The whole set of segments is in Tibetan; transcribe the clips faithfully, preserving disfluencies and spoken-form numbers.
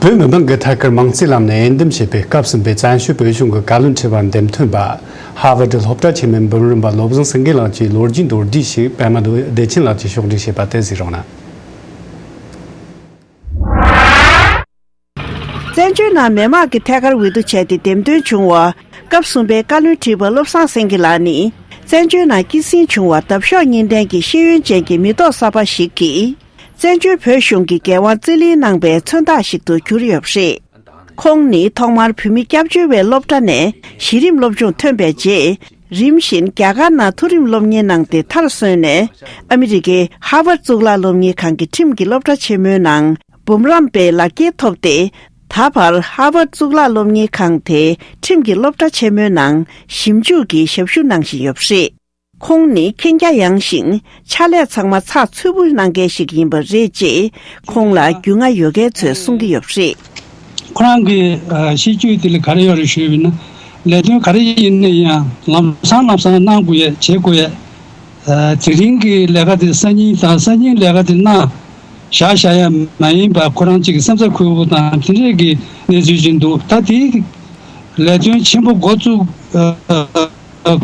བོད་མི་མང་གིས་ཐད་ཀར་མིང་རྩིས་ལམ་ནས་འོས་འདེམས་བྱས་པའི་སྐབས་གསུམ་པའི་བཙན་བྱོལ་བོད་གཞུང་གི་བཀའ་བློན་ཁྲི་པར་འདེམས་ཐོན་པ། ཧར་ཝར་སློབ་གྲྭ་ཆེན་མོའི་འབུམ་རམས་པ་བློ་བཟང་སེང་གེ་ལགས་ཀྱི་ལོ་རྒྱུས་མདོར་བསྡུས་ཤིག་པད་མ་བདེ་ཆེན་ལགས་ཀྱིས་ཕྱོགས་སྒྲིག་བྱས་པ་དེ་གཟིགས་རོགས་གནང་། བཙན་བྱོལ་ནང་མི་མང་གིས་ཐད་ཀར་འོས་བསྡུ་བྱས་ཏེ་འདེམས་ཐོན་བྱུང་བ། སྐབས་གསུམ་པའི་བཀའ་བློན་ཁྲི་པ་བློ་བཟང་སེང་གེ་ལགས་ནི། བཙན་བྱོལ་ནང་སྐྱེད་སྲིང་བྱུང་བ་འདབ་གཤོག་གཉིས་ལྡན་གྱི་ཤེས་ཡོན་ཅན་གྱི་མི་ཐོག་གསར་པ་ཞིག་གིས། བཙན་བྱོལ་བོད་གཞུང་གི་འགན་དབང་རྩིས་ལེན་གནང་པའི་མཚོན་རྟགས་ཤིག་ཏུ་གྱུར་ཡོད་པ་རེད། ཁོང་ནི་ཐོག་མར་བོད་མི་སྐྱབས་བཅོལ་བའི་སློབ་གྲྭ་ནས་གཞི་རིམ་སློབ་སྦྱོང་ཐོན་པའི་རྗེས། རིམ་བཞིན་རྒྱ་གར་ནང་མཐོ་རིམ་སློབ་གཉེར་གནང་སྟེ་མཐར་སོན་ནས། ཨ་མི་རི་ཀའི་ཧར་ཝར་གཙུག་ལག་སློབ་གཉེར་ཁང་གི་ཁྲིམས་ཀྱི་སློབ་གྲྭ་ཆེན་མོའི་ནང་འབུམ་རམས་པའི་ལག་འཁྱེར་ཐོབ་སྟེ། ད་བར་ཧར་ཝར་གཙུག་ལག་སློབ་གཉེར་ཁང་དེའི་ཁྲིམས་ཀྱི་སློབ་གྲྭ་ཆེན་མོའི་ནང་ཞིབ་འཇུག་གི་ཞབས་ཞུ་གནང་བཞིན་ཡོད་པ་རེད། ཁོང་ནི་མཁྱེན་རྒྱ་ཡངས་ཤིང་། ཕྱག་ལས་ཚང་མ་ཚགས་ཚུད་པོ་གནང་མཁན་ཞིག་ཡིན་པ་རེད་ཅེས་ཁོང་ལ་རྒྱུས་མངའ་ཡོད་མཁན་ཚོས་གསུང་གི་ཡོད་པ་རེད། ཁོ་རང་གི་ཨ་གཤིས་སྤྱོད་དེ་ལ་ག་རེ་ཡོད་རེད་ཞུས་པ་ཡིན་ན། ལས་དོན་ག་རེ་ཡིན་ན་ཡང་ལམ་སང་ལམ་སང་གནང་དགོས་ཡས། བྱེད་དགོས་ཡས། ཨ་དེ་རིང་གི་ལས་ཀ་དེ་སང་ཉིན་དང་སང་ཉིན་ལས་ཀ་དེ་གནང་བཞག་བཞག་ཡས་མ་ཡིན་པ། ཁོ་རང་གཅིག་གི་སེམས་ཚ་འཁོལ་པོ་དང་དེ་འདྲས་ཀྱི་གནས་ཚུལ་ཅིག་འདུག་ད་དེ་ལས་དོན་ཆེན་པོ་འགོ་བཙུགས། ཨ་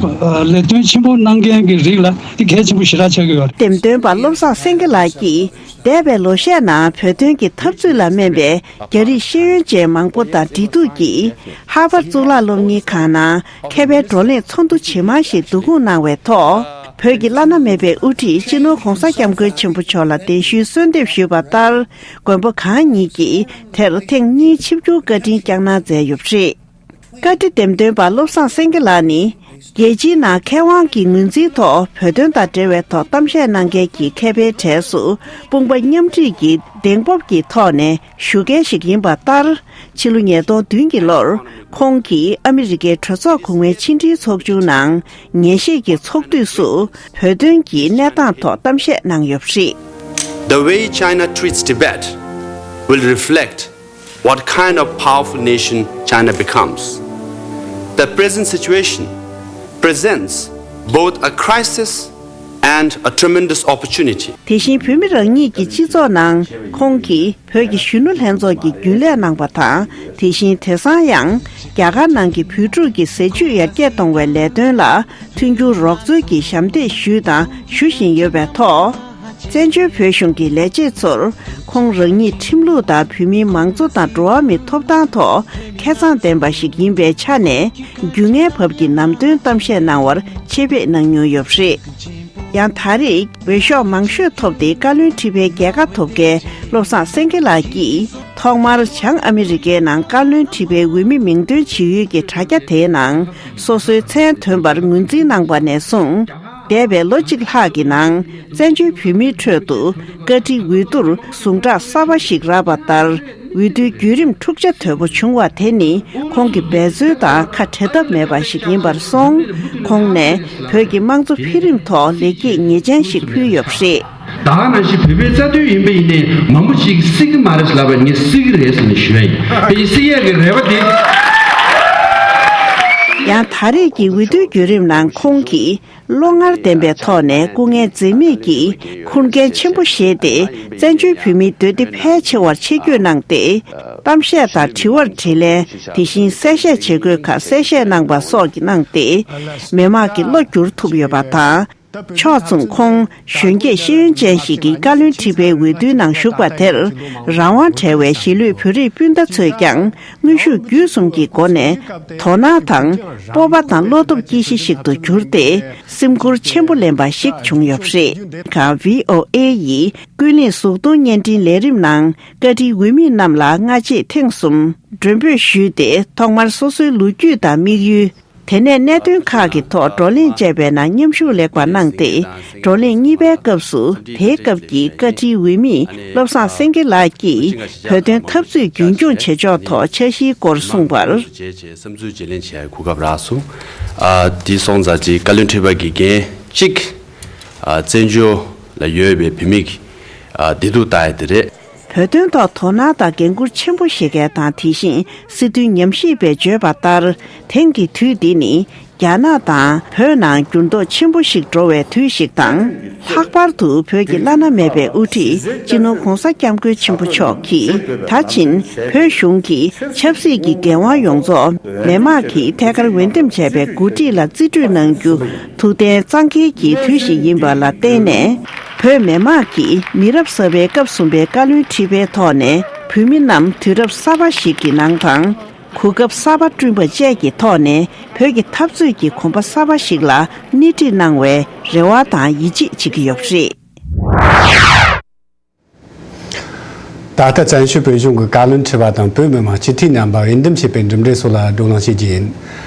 ལས་དོན་ཆེན་པོ་གནང་མཁན་གྱི་རིགས་ལ་དེ་གལ་ཆེན་པོ་ཞེ་དྲག་ཆགས་ཀྱི་ཡོད་རེད། འདེམས་ཐོན་པ་བློ་བཟང་སེང་གེ་ལགས་ཀྱིས་འདས་པའི་ལོ་ཤས་ནང་བོད་དོན་གྱི་འཐབ་རྩོད་ལ་སྨན་པའི་རྒྱ་རིགས་ཤེས་ཡོན་ཅན་མང་པོ་དང་འབྲེལ་གཏུག་གིས། ཧར་ཝར་གཙུག་ལག་སློབ་གཉེར་ཁང་ནང་མཁས་པའི་བགྲོ་གླེང་ཚོགས་འདུ་ཇེ་མང་ཞིག་བསྡུ་སྐོང་གནང་བའི་ཐོག་བོད་ཀྱི་བླ་ན་མེད་པའི་དབུ་ཁྲིད་སྤྱི་ནོར་༸གོང་ས་༸སྐྱབས་མགོན་ཆེན་པོ་མཆོག་ལ་གདན་ཞུའི་གསོལ་འདེབས་ཞུས་པ་ལྟར། མགོན་པོ་གང་ཉིད་ཀྱིས་དེར་ཐེངས་གཉིས་ཆིབས་བསྒྱུར་བཀའ་དྲིན་བསྐྱངས་གནང་མཛད་ཡོད་པ་རེད། བཀའ་ཁྲི་འདེམས་ཐོན་པ་བློ་བཟང་སེང་གེ་ལགས་ནི། རྒྱལ་སྤྱིའི་ནང་མཁས་དབང་གི་ངོས་འཛིན་ཐོག་བོད་དོན་དང་འབྲེལ་བའི་ཐོག་གཏམ་བཤད་གནང་མཁན་གྱི་མཁས་པའི་གྲས་སུ། དཔུང་པ་མཉམ་འཁྲིད་ཀྱི་གདེང་སྤོབས་ཀྱི་ཐོག་ནས་ཞུགས་མཁན་ཞིག་ཡིན་པ་ལྟར། ཕྱི་ལོ་ཉིས་སྟོང་བདུན་གྱི་ལོར། ཁོང་གིས་ཨ་མི་རི་ཀའི་གྲོས་ཚོགས་གོང་མའི་ཕྱི་འབྲེལ་ཚོགས་ཆུང་ནང་ཉན་ཞིབ་ཀྱི་ཚོགས་དུས་སུ། བོད་དོན་གྱི་གནས་སྟངས་ཐོག་གཏམ་བཤད་གནང་ཡོད་པ་རེད། The way China treats Tibet will reflect what kind of powerful nation China becomes. The present situation presents both a crisis and a tremendous opportunity. དེ་བཞིན་བོད་མི་རང་ཉིད་ཀྱི་སྤྱི་ཚོགས་ནང་ཁོང་གིས་བོད་ཀྱི་གཞོན་ནུ་ལྷན་ཚོགས་ཀྱི་རྒྱུན་ལས་གནང་པ་དང་། དེ་བཞིན་དེང་སང་ཡང་རྒྱ་གར་ནང་གི་བོད་ཕྲུག་གི་ཟས་བཅུད་ཡར་རྒྱས་གཏོང་བའི་ལས་དོན་ལ་མཐུན་འགྱུར་རོགས་ཚོད་ཀྱི་ཞབས་འདེགས་ཞུས་དང་ཞུ་བཞིན་ཡོད་པའི་ཐོག་བཙན་བྱོལ་བོད་གཞུང་གི་ལས་བྱེད་ཚོར་ཁོང་རང་ཉིད་ཁྲིམས་ལུགས་དང་བོད་མིའི་མང་གཙོ་དང་འགྲོ་བ་མིའི་ཐོབ་ཐང་ཐོག་ཁེ་གཙང་ལྡན་པ་ཞིག་ཡིན་པའི་ཆ་ནས། རྒྱུས་མངའི་བབ་ཀྱི་ལམ་སྟོན་གཏམ་བཤད་གནང་བར་ཆེད་ཕེབས་གནང་མྱོང་ཡོད་པ་རེད། ཡང་ད་རེས་འོས་ཤོག་མང་ཤོས་ཐོབ་སྟེ་བཀའ་བློན་ཁྲི་པའི་རྒྱལ་ཁ་ཐོབ་མཁན་བློ་བཟང་སེང་གེ་ལགས་ཀྱིས། ཐོག་མར་བྱང་ཨ་མི་རི་ཀའི་ནང་བཀའ་བློན་ཁྲི་པའི་འོས་མི་མིང་འདོན་བྱེད་ཡུལ་གྱི་དྲ་རྒྱ་དེའི་ནང་སོ་སོའི་མཚན་ཐོན་པར་ངོས་འཛིན་གནང་པ་ནས་བཟུང་། འདས་པའི་ལོ་གཅིག་ལྷག་གི་ནང་བཙན་བྱོལ་བོད་མིའི་ཁྲོད་དུ་བཀའ་ཁྲི་འོས་བསྡུར་ཟུང་དྲག་གསར་པ་ཞིག་རག་པ་ལྟར། འོས་བསྡུའི་བརྒྱུད་རིམ་འཁྲུག་ཆ་དོད་པོ་བྱུང་བ་དེ་ནི་ཁོང་གི་འབད་རྩོལ་དང་ཁ་བྲལ་ཐབས་མེད་པ་ཞིག་ཡིན་པར་སོང་། ཁོང་ནས་བོད་ཀྱི་དམངས་གཙོ་འཕེལ་རིམ་ཐོག་ལེགས་སྐྱེས་ངེས་ཅན་ཞིག་ཕུལ་ཡོད་པ་རེད། ད་ག་ནང་བཞིན་བོད་པའི་རྩ་དོན་ཡིན་པ་ཡིན་ནའི་མང་པོ་ཞིག་གིས་སྲིད་ཀྱི་མ་རེད་ལབ་པ་ངས་སྲིད་ཀྱི་རེད་ཟེར་ནས་ཞུ་ཡ་ཡིན། དེ་ཡིན་སྲིད་ཡས་ཀྱི་རེ་བ་དེ། ཡང་ད་རེས་ཀྱི་འོས་བསྡུའི་བརྒྱུད་རིམ་ནང་ཁོང་གིས། བློ་ངར་ལྡན་པའི་ཐོག་ནས་སྐུ་ངལ་འཛེམས་མེད་ཀྱིས་ཁུར་འགན་ཆེན་པོ་བཞེས་ཏེ། བཙན་བྱོལ་བོད་མིའི་འདོད་བདེ་ཕལ་ཆེ་བར་ཆེད་བསྐྱོད་གནང་སྟེ། གཏམ་བཤད་དང་དྲི་བར་དྲིས་ལན། དེ་བཞིན་གསལ་བཤད་བྱེད་དགོས་ཁག་གསལ་བཤད་གནང་པ་སོགས་ཀྱིས་གནང་སྟེ། མི་མང་གི་བློ་བསྒྱུར་ཐུབ་ཡོད་པ་དང་། ཕྱོགས་མཚུངས་ཁོང་གཞོན་སྐྱེས་ཤེས་ཡོན་ཅན་ཞིག་གིས་བཀའ་བློན་ཁྲི་པའི་འོས་བསྡུའི་ནང་ཞུགས་པ་དེར། རང་དབང་བྲལ་བའི་གཞིས་ལུས་བོད་རིགས་སྤུན་ཟླ་ཚོས་ཀྱང་། དངོས་ཤུགས་བརྒྱུད་གསུམ་གྱི་སྒོ་ནས་དོ་སྣང་དང་སྤོབས་པ་དང་བློ་སྟོབས་སྐྱེད་གཞི་ཞིག་ཏུ་གྱུར་ཏེ། སེམས་ཁུར་ཆེན་པོ་ལེན་པ་ཞིག་བྱུང་ཡོད་པ་རེད། ཁང་བྷི་ཨོ་ཨེ་ཡིས་ཀུན་གླེང་གཟུགས་མཐོང་བརྙན་འཕྲིན་ལས་རིམ་ནང་བཀའ་ཁྲིའི་འོས་མི་རྣམས་ལ་སྔ་རྗེས་ཐེངས་གསུམ་མགྲོན་འབོད་ཞུས་ཏེ། ཐོག་མར་སོ་སོའི་ལོ་རྒྱུས་དང་དམིགས་ཡུལ། དེ་ནས་གནད་དོན་ཁག་གི་ཐོག་བགྲོ་གླེང་བཅས་པའི་ནང་མཉམ་ཞུགས་ལེགས་པར་གནང་སྟེ། བགྲོ་གླེང་གཉིས་པའི་སྐབས་སུ་དེའི་སྐབས་ཀྱི་བཀའ་ཁྲིའི་འོས་མི་བློ་བཟང་སེང་གེ་ལགས་ཀྱིས་བོད་དོན་འཐབ་རྩོད་རྒྱུན་འཁྱོངས་བྱེད་ཕྱོགས་ཐོག་འཆར་གཞིའི་སྐོར་གསུངས་པར། བྱས་བྱས་བསམ་ཚུལ་བརྗེ་ལེན་བྱེད་ཡའི་གོ་སྐབས་རག་སོང་། ཨ་དེ་སོང་ཙང་ཅིག་བཀའ་བློན་ཁྲི་པ་གི་འགན་གཅིག་ཨ་བཙན་བྱོལ་ལ་ཡོད་པའི་བོད་མི་གི་ཨ་བདེ་སྡུག་ལྟ་ཡ་དེ་རེད། བོད་དོན་ཐོག་དོ་སྣང་དང་འགན་འཁུར་ཆེན་པོ་བཞེས་མཁན་དང་། དེ་བཞིན་སྲིད་དོན་ཉམས་ཞིབ་པས་བརྗོད་པ་ལྟར། དེང་གི་དུས་འདི་ནི་ རྒྱ་ནག་དང་བོད་ནང་འགྱུར་ལྡོག་ཆེན་པོ་ཞིག་འགྲོ་བའི་དུས་ཤིག་དང་། ལྷག་པར་དུ་བོད་ཀྱི་བླ་ན་མེད་པའི་དབུ་ཁྲིད་སྤྱི་ནོར་༧གོང་ས་༧སྐྱབས་མགོན་ཆེན་པོ་མཆོག་གིས་ད་ཕྱིན་བོད་གཞུང་གི་ཆབ་སྲིད་ཀྱི་འགན་དབང་ཡོངས་རྫོགས་མི་དམངས་ཀྱིས་ཐད་ཀར་འོས་འདེམས་བྱས་པའི་འགོ་ཁྲིད་ལ་རྩིས་སྤྲོད་གནང་རྒྱུ་ཐུགས་གཏན་གཙང་འཁེལ་གྱི་དུས་ཤིག་ཡིན་པ་ལ་བརྟེན་ནས། བོད་མི་དམངས་ཀྱིས་མི་རབས་གསར་པའི་སྐབས་གསུམ་པའི་བཀའ་བློན་ཁྲི་པའི་ཐོག་ནས་བོད་མི་རྣམས་དུས་རབས་གསར་པ་ཞིག་གི་ནང་དང་། གོ་སྐབས་གསར་པ་བསྐྲུན་པ་བཅས་ཀྱི་ཐོག་ནས་བོད་ཀྱི་འཐབ་རྩོད་ཀྱི་གོམ་པ་གསར་པ་ཞིག་ལ་སྣེ་ཁྲིད་གནང་བའི་རེ་བ་དང་ཡིད་ཆེས་བྱེད་ཀྱི་ཡོད་པ་རེད། ད་ལྟ་བཙན་བྱོལ་བོད་གཞུང་གི་བཀའ་བློན་ཁྲི་པ་དང་བོད་མི་མང་སྤྱི་འཐུས་རྣམ་པ་འོས་འདེམས་བྱེད་པའི་གྲུབ་འབྲས་སོགས་ལ་བགྲོ་གླེང་བྱེད་རྒྱུ་ཡིན།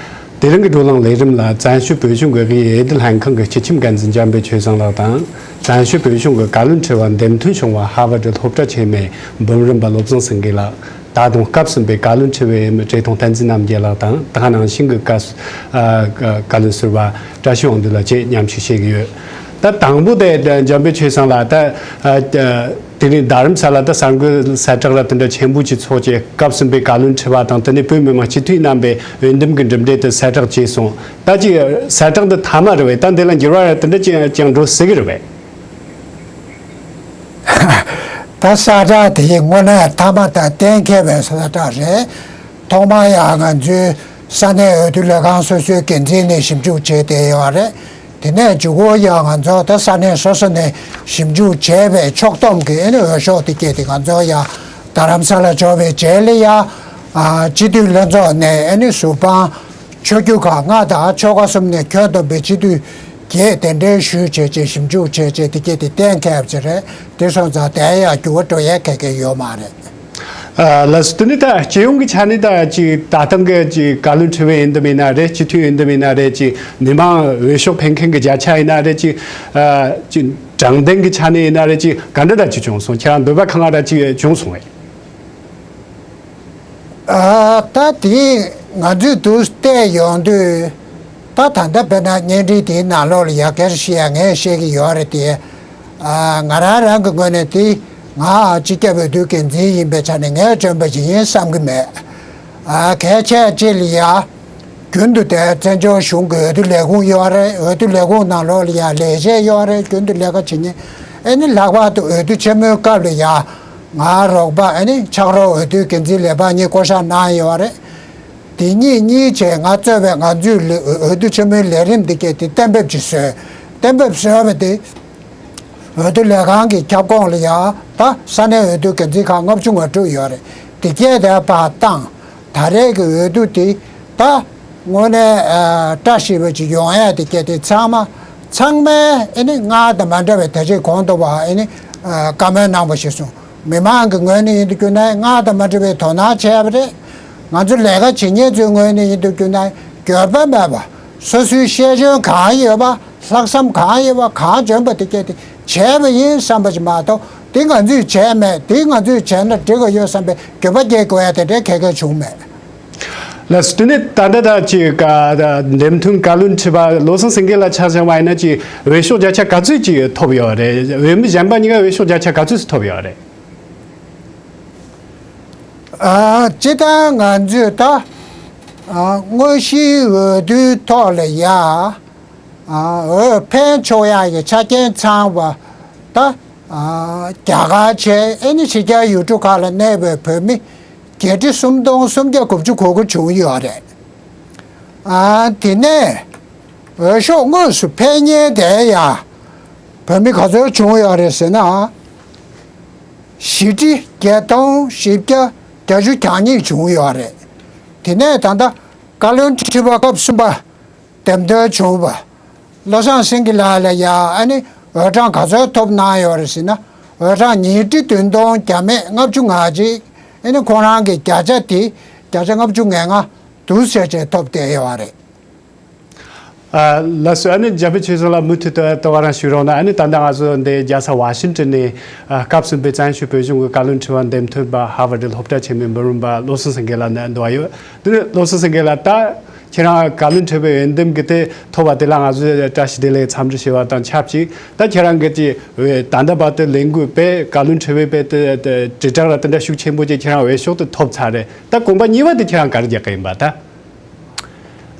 དེ་རིང་གི་བགྲོ་གླེང་ལས་རིམ་ལ་བཙན་བྱོལ་བོད་གཞུང་གི་དབུས་འོས་བསྡུ་ལྷན་ཁང་གི་སྤྱི་ཁྱབ་འགན་འཛིན་འཇམ་དཔལ་ཆོས་བཟང་ལགས་དང་། བཙན་བྱོལ་བོད་གཞུང་གི་བཀའ་བློན་ཁྲི་པར་འདེམས་ཐོན་བྱུང་བ་ཧར་ཝར་ཌི་སློབ་གྲྭ་ཆེན་མོའི་འབུམ་རམས་པ་བློ་བཟང་སེང་གེ་ལགས། ད་དུང་སྐབས་གསུམ་པའི་བཀའ་བློན་ཁྲི་པའི་འོས་མི་བཀྲས་མཐོང་བསྟན་འཛིན་རྣམ་རྒྱལ་ལགས་དང་། ད་ག་ནང་བཞིན་གྱི་བཀའ་ཟུར་ཨ་བཀའ་བློན་ཟུར་པ་བཀྲ་ཤིས་དབང་འདུས་ལགས་བཅས་མཉམ་ཞུགས་བྱེད་ཀྱི་ཡོད། ད་དང་པོ་དེ་འཇམ་དཔལ་ཆོས་བཟང་ལགས། ད་ཨ་དེ་རིང་རྡ་རམ་ས་ལ་ད་གསར་འགོད་གསལ་བསྒྲགས་ར་དེ་འདྲ་ཆེན་པོ་ཅིག་ཚོགས་བྱས། སྐབས་གསུམ་པའི་བཀའ་བློན་ཁྲི་པ་དང་། དེ་ནས་བོད་མི་མང་སྤྱི་འཐུས་རྣམ་པའི་འོས་འདེམས་ཀྱི་གྲུབ་འབྲས་དེ་གསལ་བསྒྲགས་བྱས་སོང་། ད་ཅིག་གསལ་བསྒྲགས་འདི་མཐའ་མ་རེད་པས། ད་འདི་ལ་འགྱུར་བ་དེ་འདྲ་ཅིག་ཀྱང་འགྲོ་སྲིད་ཀྱི་རེད་པས། ད་གསལ་བསྒྲགས་དེ་དངོས་གནས་མཐའ་མ་དང་གཏན་འཁེལ་བའི་གསལ་བསྒྲགས་རེད། ཐོག་མར་ཡང་ང་ཚོའི་ས་གནས་འོས་བསྡུ་ལས་ཁང་སོ་སོའི་འགན་འཛིན་ནས་ཞིབ་འཇུག་བྱས་བསྡད་ཡོད་རེད། དེ་ནས་མཇུག་གུ་ཡང་ང་ཚོ་ད་ས་གནས་སོ་སོ་ནས་ཞིབ་འཇུག་བྱས་པའི་ཕྱོགས་བསྡོམས་ཀྱི་ཨ་ནི་འོས་ཤོག་དེ་སྐྱེས་ཏེ། ང་ཚོ་ཡང་རྡ་རམ་ས་ལ་འབྱོར་བའི་རྗེས་ལ་ཡང་ཨ་སྤྱི་འཐུས་ལྷན་ཚོགས་ནས་ཨ་ནི་གཟུ་དཔང་ཆོས་བརྒྱུད་ཁག་ལྔ་དང་ཆོལ་ཁ་གསུམ་ནས་ཁྱོན་བསྡོམས་པའི་སྤྱི་འཐུས་བརྒྱད་གདན་འདྲེན་ཞུས་བྱས་རྗེས་ཞིབ་འཇུག་བྱས་རྗེས་དེ་སྐྱེས་ཏེ་གཏན་འཁེལ་བ་ཅིག་རེད། དེ་སོང་ཙང་དེ་ཡང་འགྱུར་བ་འགྲོ་ཡས་ག་གེ་ཡོད་མ་རེད། ཨ་ལགས་སོ། དེ་ནི་ད་སྤྱི་ཡོངས་ཀྱི་ཆ་ནས་ད་ཅིག་ད་ཐེངས་ཀྱི་ཅིག་བཀའ་བློན་ཁྲི་པའི་འོས་འདེམས་ཡིན་ན་རེད། སྤྱི་འཐུས་འོས་འདེམས་ཡིན་ན་རེད། ཅིག་མི་མང་འོས་ཤོག་འཕེན་མཁན་གྱི་བརྒྱ་ཆ་ཡིན་ན་རེད། ཅིག་ཨ་ཅིག་དྲང་བདེན་གྱི་ཆ་ནས་ཡིན་ན་རེད། ཅིག་ག་འདྲ་ད་ཅིག་བྱུང་སོང་། ཁྱེད་རང་འདོད་པ་གང་ལ་ད་ཅིག་བྱུང་སོང་བས། ཨ་ད་དེ་ང་ཚོས་འདུག་བལྟས་ཡོང་དུས། ད་ད་ལྟ་དཔེར་ན་བརྙན་འཕྲིན་དེའི་ནང་ལོགས་ལ་ཡ་གེར་བཤད་ཡ་ངས་བཤད་ཀྱི་ཡོད་རེད་དེ། ཨ་ང་རང་རང་གི་ངོས་ནས་དེ་ང་སྤྱི་ཁྱབ་འོས་བསྡུའི་འགན་འཛིན་ཡིན་པའི་ཆ་ནས་ངས་བྱོན་པ་ཞིག་ཡིན་བསམ་གྱི་མེད། ཨ་གལ་ཆེ་ཅིག་ལ་ཡ་རྒྱུན་དུ་དེ་བཙན་བྱོལ་གཞུང་གི་འོས་བསྡུ་ལས་ཁུངས་ཡོད་རེད། འོས་བསྡུ་ལས་ཁུངས་ནང་ལོགས་ལ་ཡ་ལས་བྱེད་ཡོད་རེད། རྒྱུན་དུ་ལས་ཀ་བྱེད་མཁན། ཨ་ནི་ལྷག་པར་དུ་འོས་བསྡུ་ཆེན་མོའི་སྐབས་ལ་ཡ། ང་རོགས་པ་ཨ་ནི་ཕྱག་རོགས་འོས་བསྡུའི་འགན་འཛིན་ལས་འཕགས་གཉིས་བསྐོ་བཞག་གནང་ཡོད་རེད། དེ་གཉིས་གཉིས་བྱས་ང་གཙོས་པའི་ང་ཚོའི་ལས་འོས་བསྡུ་ཆེན་མོའི་ལས་རིམ་འདི་གས་དེ་གཏན་འབེབས་ཀྱིས་བཟོས། གཏན་འབེབས་བཟོས་པ་དེ་འོས་བསྡུ་ལས་ཁང་གི་ཁྱབ་ཁོངས་ལ་ཡང་ད་ས་གནས་འོས་བསྡུ་འགན་འཛིན་ཁག་ལྔ་བཅུ་ང་དྲུག་ཡོད་རེད། དེ་གས་དེ་ཕར་བཏང་། ད་རེས་ཀྱི་འོས་བསྡུ་དེ་ད་དངོས་གནས་ཨ་བཀྲ་ཤིས་པ་ཅིག་ཡོང་ཡ་དེ་གས་དེ་ཚང་མ་ཚང་མས་ཨ་ནི་སྔར་དང་མ་འདྲ་བའི་ད་ཅིག་གོང་དུ་བ་ཨ་ནི་ཨ་བཀའ་མོལ་གནང་བ་ཞིག་སོང་། མི་མང་གི་ངོས་ནས་ཡིན་དུ་གྱུར་ན་སྔར་དང་མ་འདྲ་བའི་དོ་སྣང་བྱས་པ་རེད། ང་ཚོ་ལས་ཀ་བྱེད་མཁན་ཚོའི་ངོས་ནས་ཡིན་དུ་གྱུར་ན་འགྱོད་པ་མེད་པ། སོ་སོའི་ཤེས་འཇོན་གང་ཡོད་པ། ལྷག་བསམ་གང་ཡོད་པ། གང་འཇོན་པ་དེ་གས་དེ་བྱས་པ་ཡིན་བསམ་པ་ཞིག་མ་གཏོགས། དེ་ང་ཚོས་བྱས་མེད། དེ་ང་ཚོས་བྱས་ན་འགྲིག་གི་ཡོད་བསམ་པའི་འགྱོད་པ་སྐྱེ་དགོས་ཡ་དེ་འདྲའི་ག་གེ་བྱུང་མེད། ལགས་སོ། དེ་ནས་ད་ལྟ་ད་ཅིག་ཨ་འདེམས་ཐོན་བཀའ་བློན་ཁྲི་པ་བློ་བཟང་སེང་གེ་ལགས་ཆ་བཞག་པ་ཡིན་ན། ཅིག་འོས་ཤོག་བརྒྱ་ཆ་ག་ཚོད་ཅིག་ཐོབ་ཡོད་རེད། འོས་མི་གཞན་པ་གཉིས་ཀ་འོས་ཤོག་བརྒྱ་ཆ་ག་ཚོད་ཅིག་ཐོབ་ཡོད་རེད། ཨ་སྤྱིར་བཏང་ང་ཚོས་ད་ཨ་དངོས་གཞིའི་འོས་བསྡུའི་ཐོག་ལ་ཡ་ཨ་འོས་འཕེན་ཆོག་ཡག་གི་ཆ་རྐྱེན་ཚང་བ་ད་ཨ་རྒྱ་གར་བྱས། ཨ་ནི་ཕྱི་རྒྱལ་ཡུལ་གྲུ་ཁག་ལ་གནས་པའི་བོད་མི་བརྒྱད་ཁྲི་སུམ་སྟོང་སུམ་བརྒྱ་དགུ་བཅུ་གོ་དགུ་བྱུང་ཡོད་རེད། ཨ་དེ་ནས་འོས་ཤོག་དངོས་སུ་འཕེན་མཁན་དེ་ཡ་བོད་མི་ག་ཚོད་བྱུང་ཡོད་རེད་ཟེར་ན། བཞི་ཁྲི་བརྒྱད་སྟོང་བཞི་བརྒྱ་བརྒྱད་ཅུ་གྱ་གཉིས་བྱུང་ཡོད་རེད། དེ་ནས་ད་ལྟ་བཀའ་བློན་ཁྲི་པ་སྐབས་གསུམ་པ་འདེམས་ཐོན་བྱུང་བ་བློ་བཟང་སེང་གེ་ལགས་ལ་ཡ་ཨ་ནི་འོས་གྲངས་ག་ཚོད་ཐོབ་གནང་ཡོད་རེད་ཟེར་ན། འོས་གྲངས་ཉིས་ཁྲི་བདུན་སྟོང་བརྒྱ་མེད་ལྔ་བཅུ་ང་གཅིག་ཨ་ནི་ཁོང་རང་གི་བརྒྱ་ཆ་དེ་བརྒྱ་ཆ་ལྔ་བཅུ་ང་ལྔ་འདུག་ཟེར་བྱས་ཐོབ་བསྡད་ཡོད་རེད། ཨ་ལགས་སོ། ཨ་ནི་འཇམ་དཔལ་ཆོས་བཟང་ལགས་མུ་མཐུད་དུ་ལྟ་བ་རང་ཞུ་རོགས་གནང་། ཨ་ནི་ད་ལྟ་ང་ཚོ་འདི་རྒྱལ་ས་ཝ་ཤིང་ཊོན་ནས་ཨ་སྐབས་གསུམ་པའི་བཙན་བྱོལ་བོད་གཞུང་གི་བཀའ་བློན་ཁྲི་པར་འདེམས་ཐོན་པ་ཧར་ཝར་ཌི་སློབ་གྲྭ་ཆེན་མོའི་འབུམ་རམས་པ་བློ་བཟང་སེང་གེ་ལགས་ནས་འདུག་ཡོད། དེ་ནས་བློ་བཟང་སེང་གེ་ལགས། ད་ཁྱེད་རང་བཀའ་བློན་ཁྲི་པའི་འོས་འདེམས་ཀྱི་དེ་ཐོབ་པ་དེ་ལ་ང་ཚོས་བཀྲ་ཤིས་བདེ་ལེགས་འཚམས་འདྲི་ཞུ་བ་དང་ཆབས་ཅིག་ད་ཁྱེད་རང་གི་ཅིག་ད་ལྟ་བར་དུ་ལས་འགུལ་དཔེ་བཀའ་བློན་ཁྲི་པའི་དཔེ་དེ་དེ་དྲིལ་བསྒྲགས་ལ་དེ་འདྲ་ཤུགས་ཆེན་པོ་ཅིག་ཁྱེད་རང་འོས་ཤོག་དེ་ཐོབ་ཚར་རེད། ད་གོམ་པ་གཉིས་པ་དེ་ཁྱེད་རང་ག་རེ་རྒྱག་གི་ཡིན་པ་ད།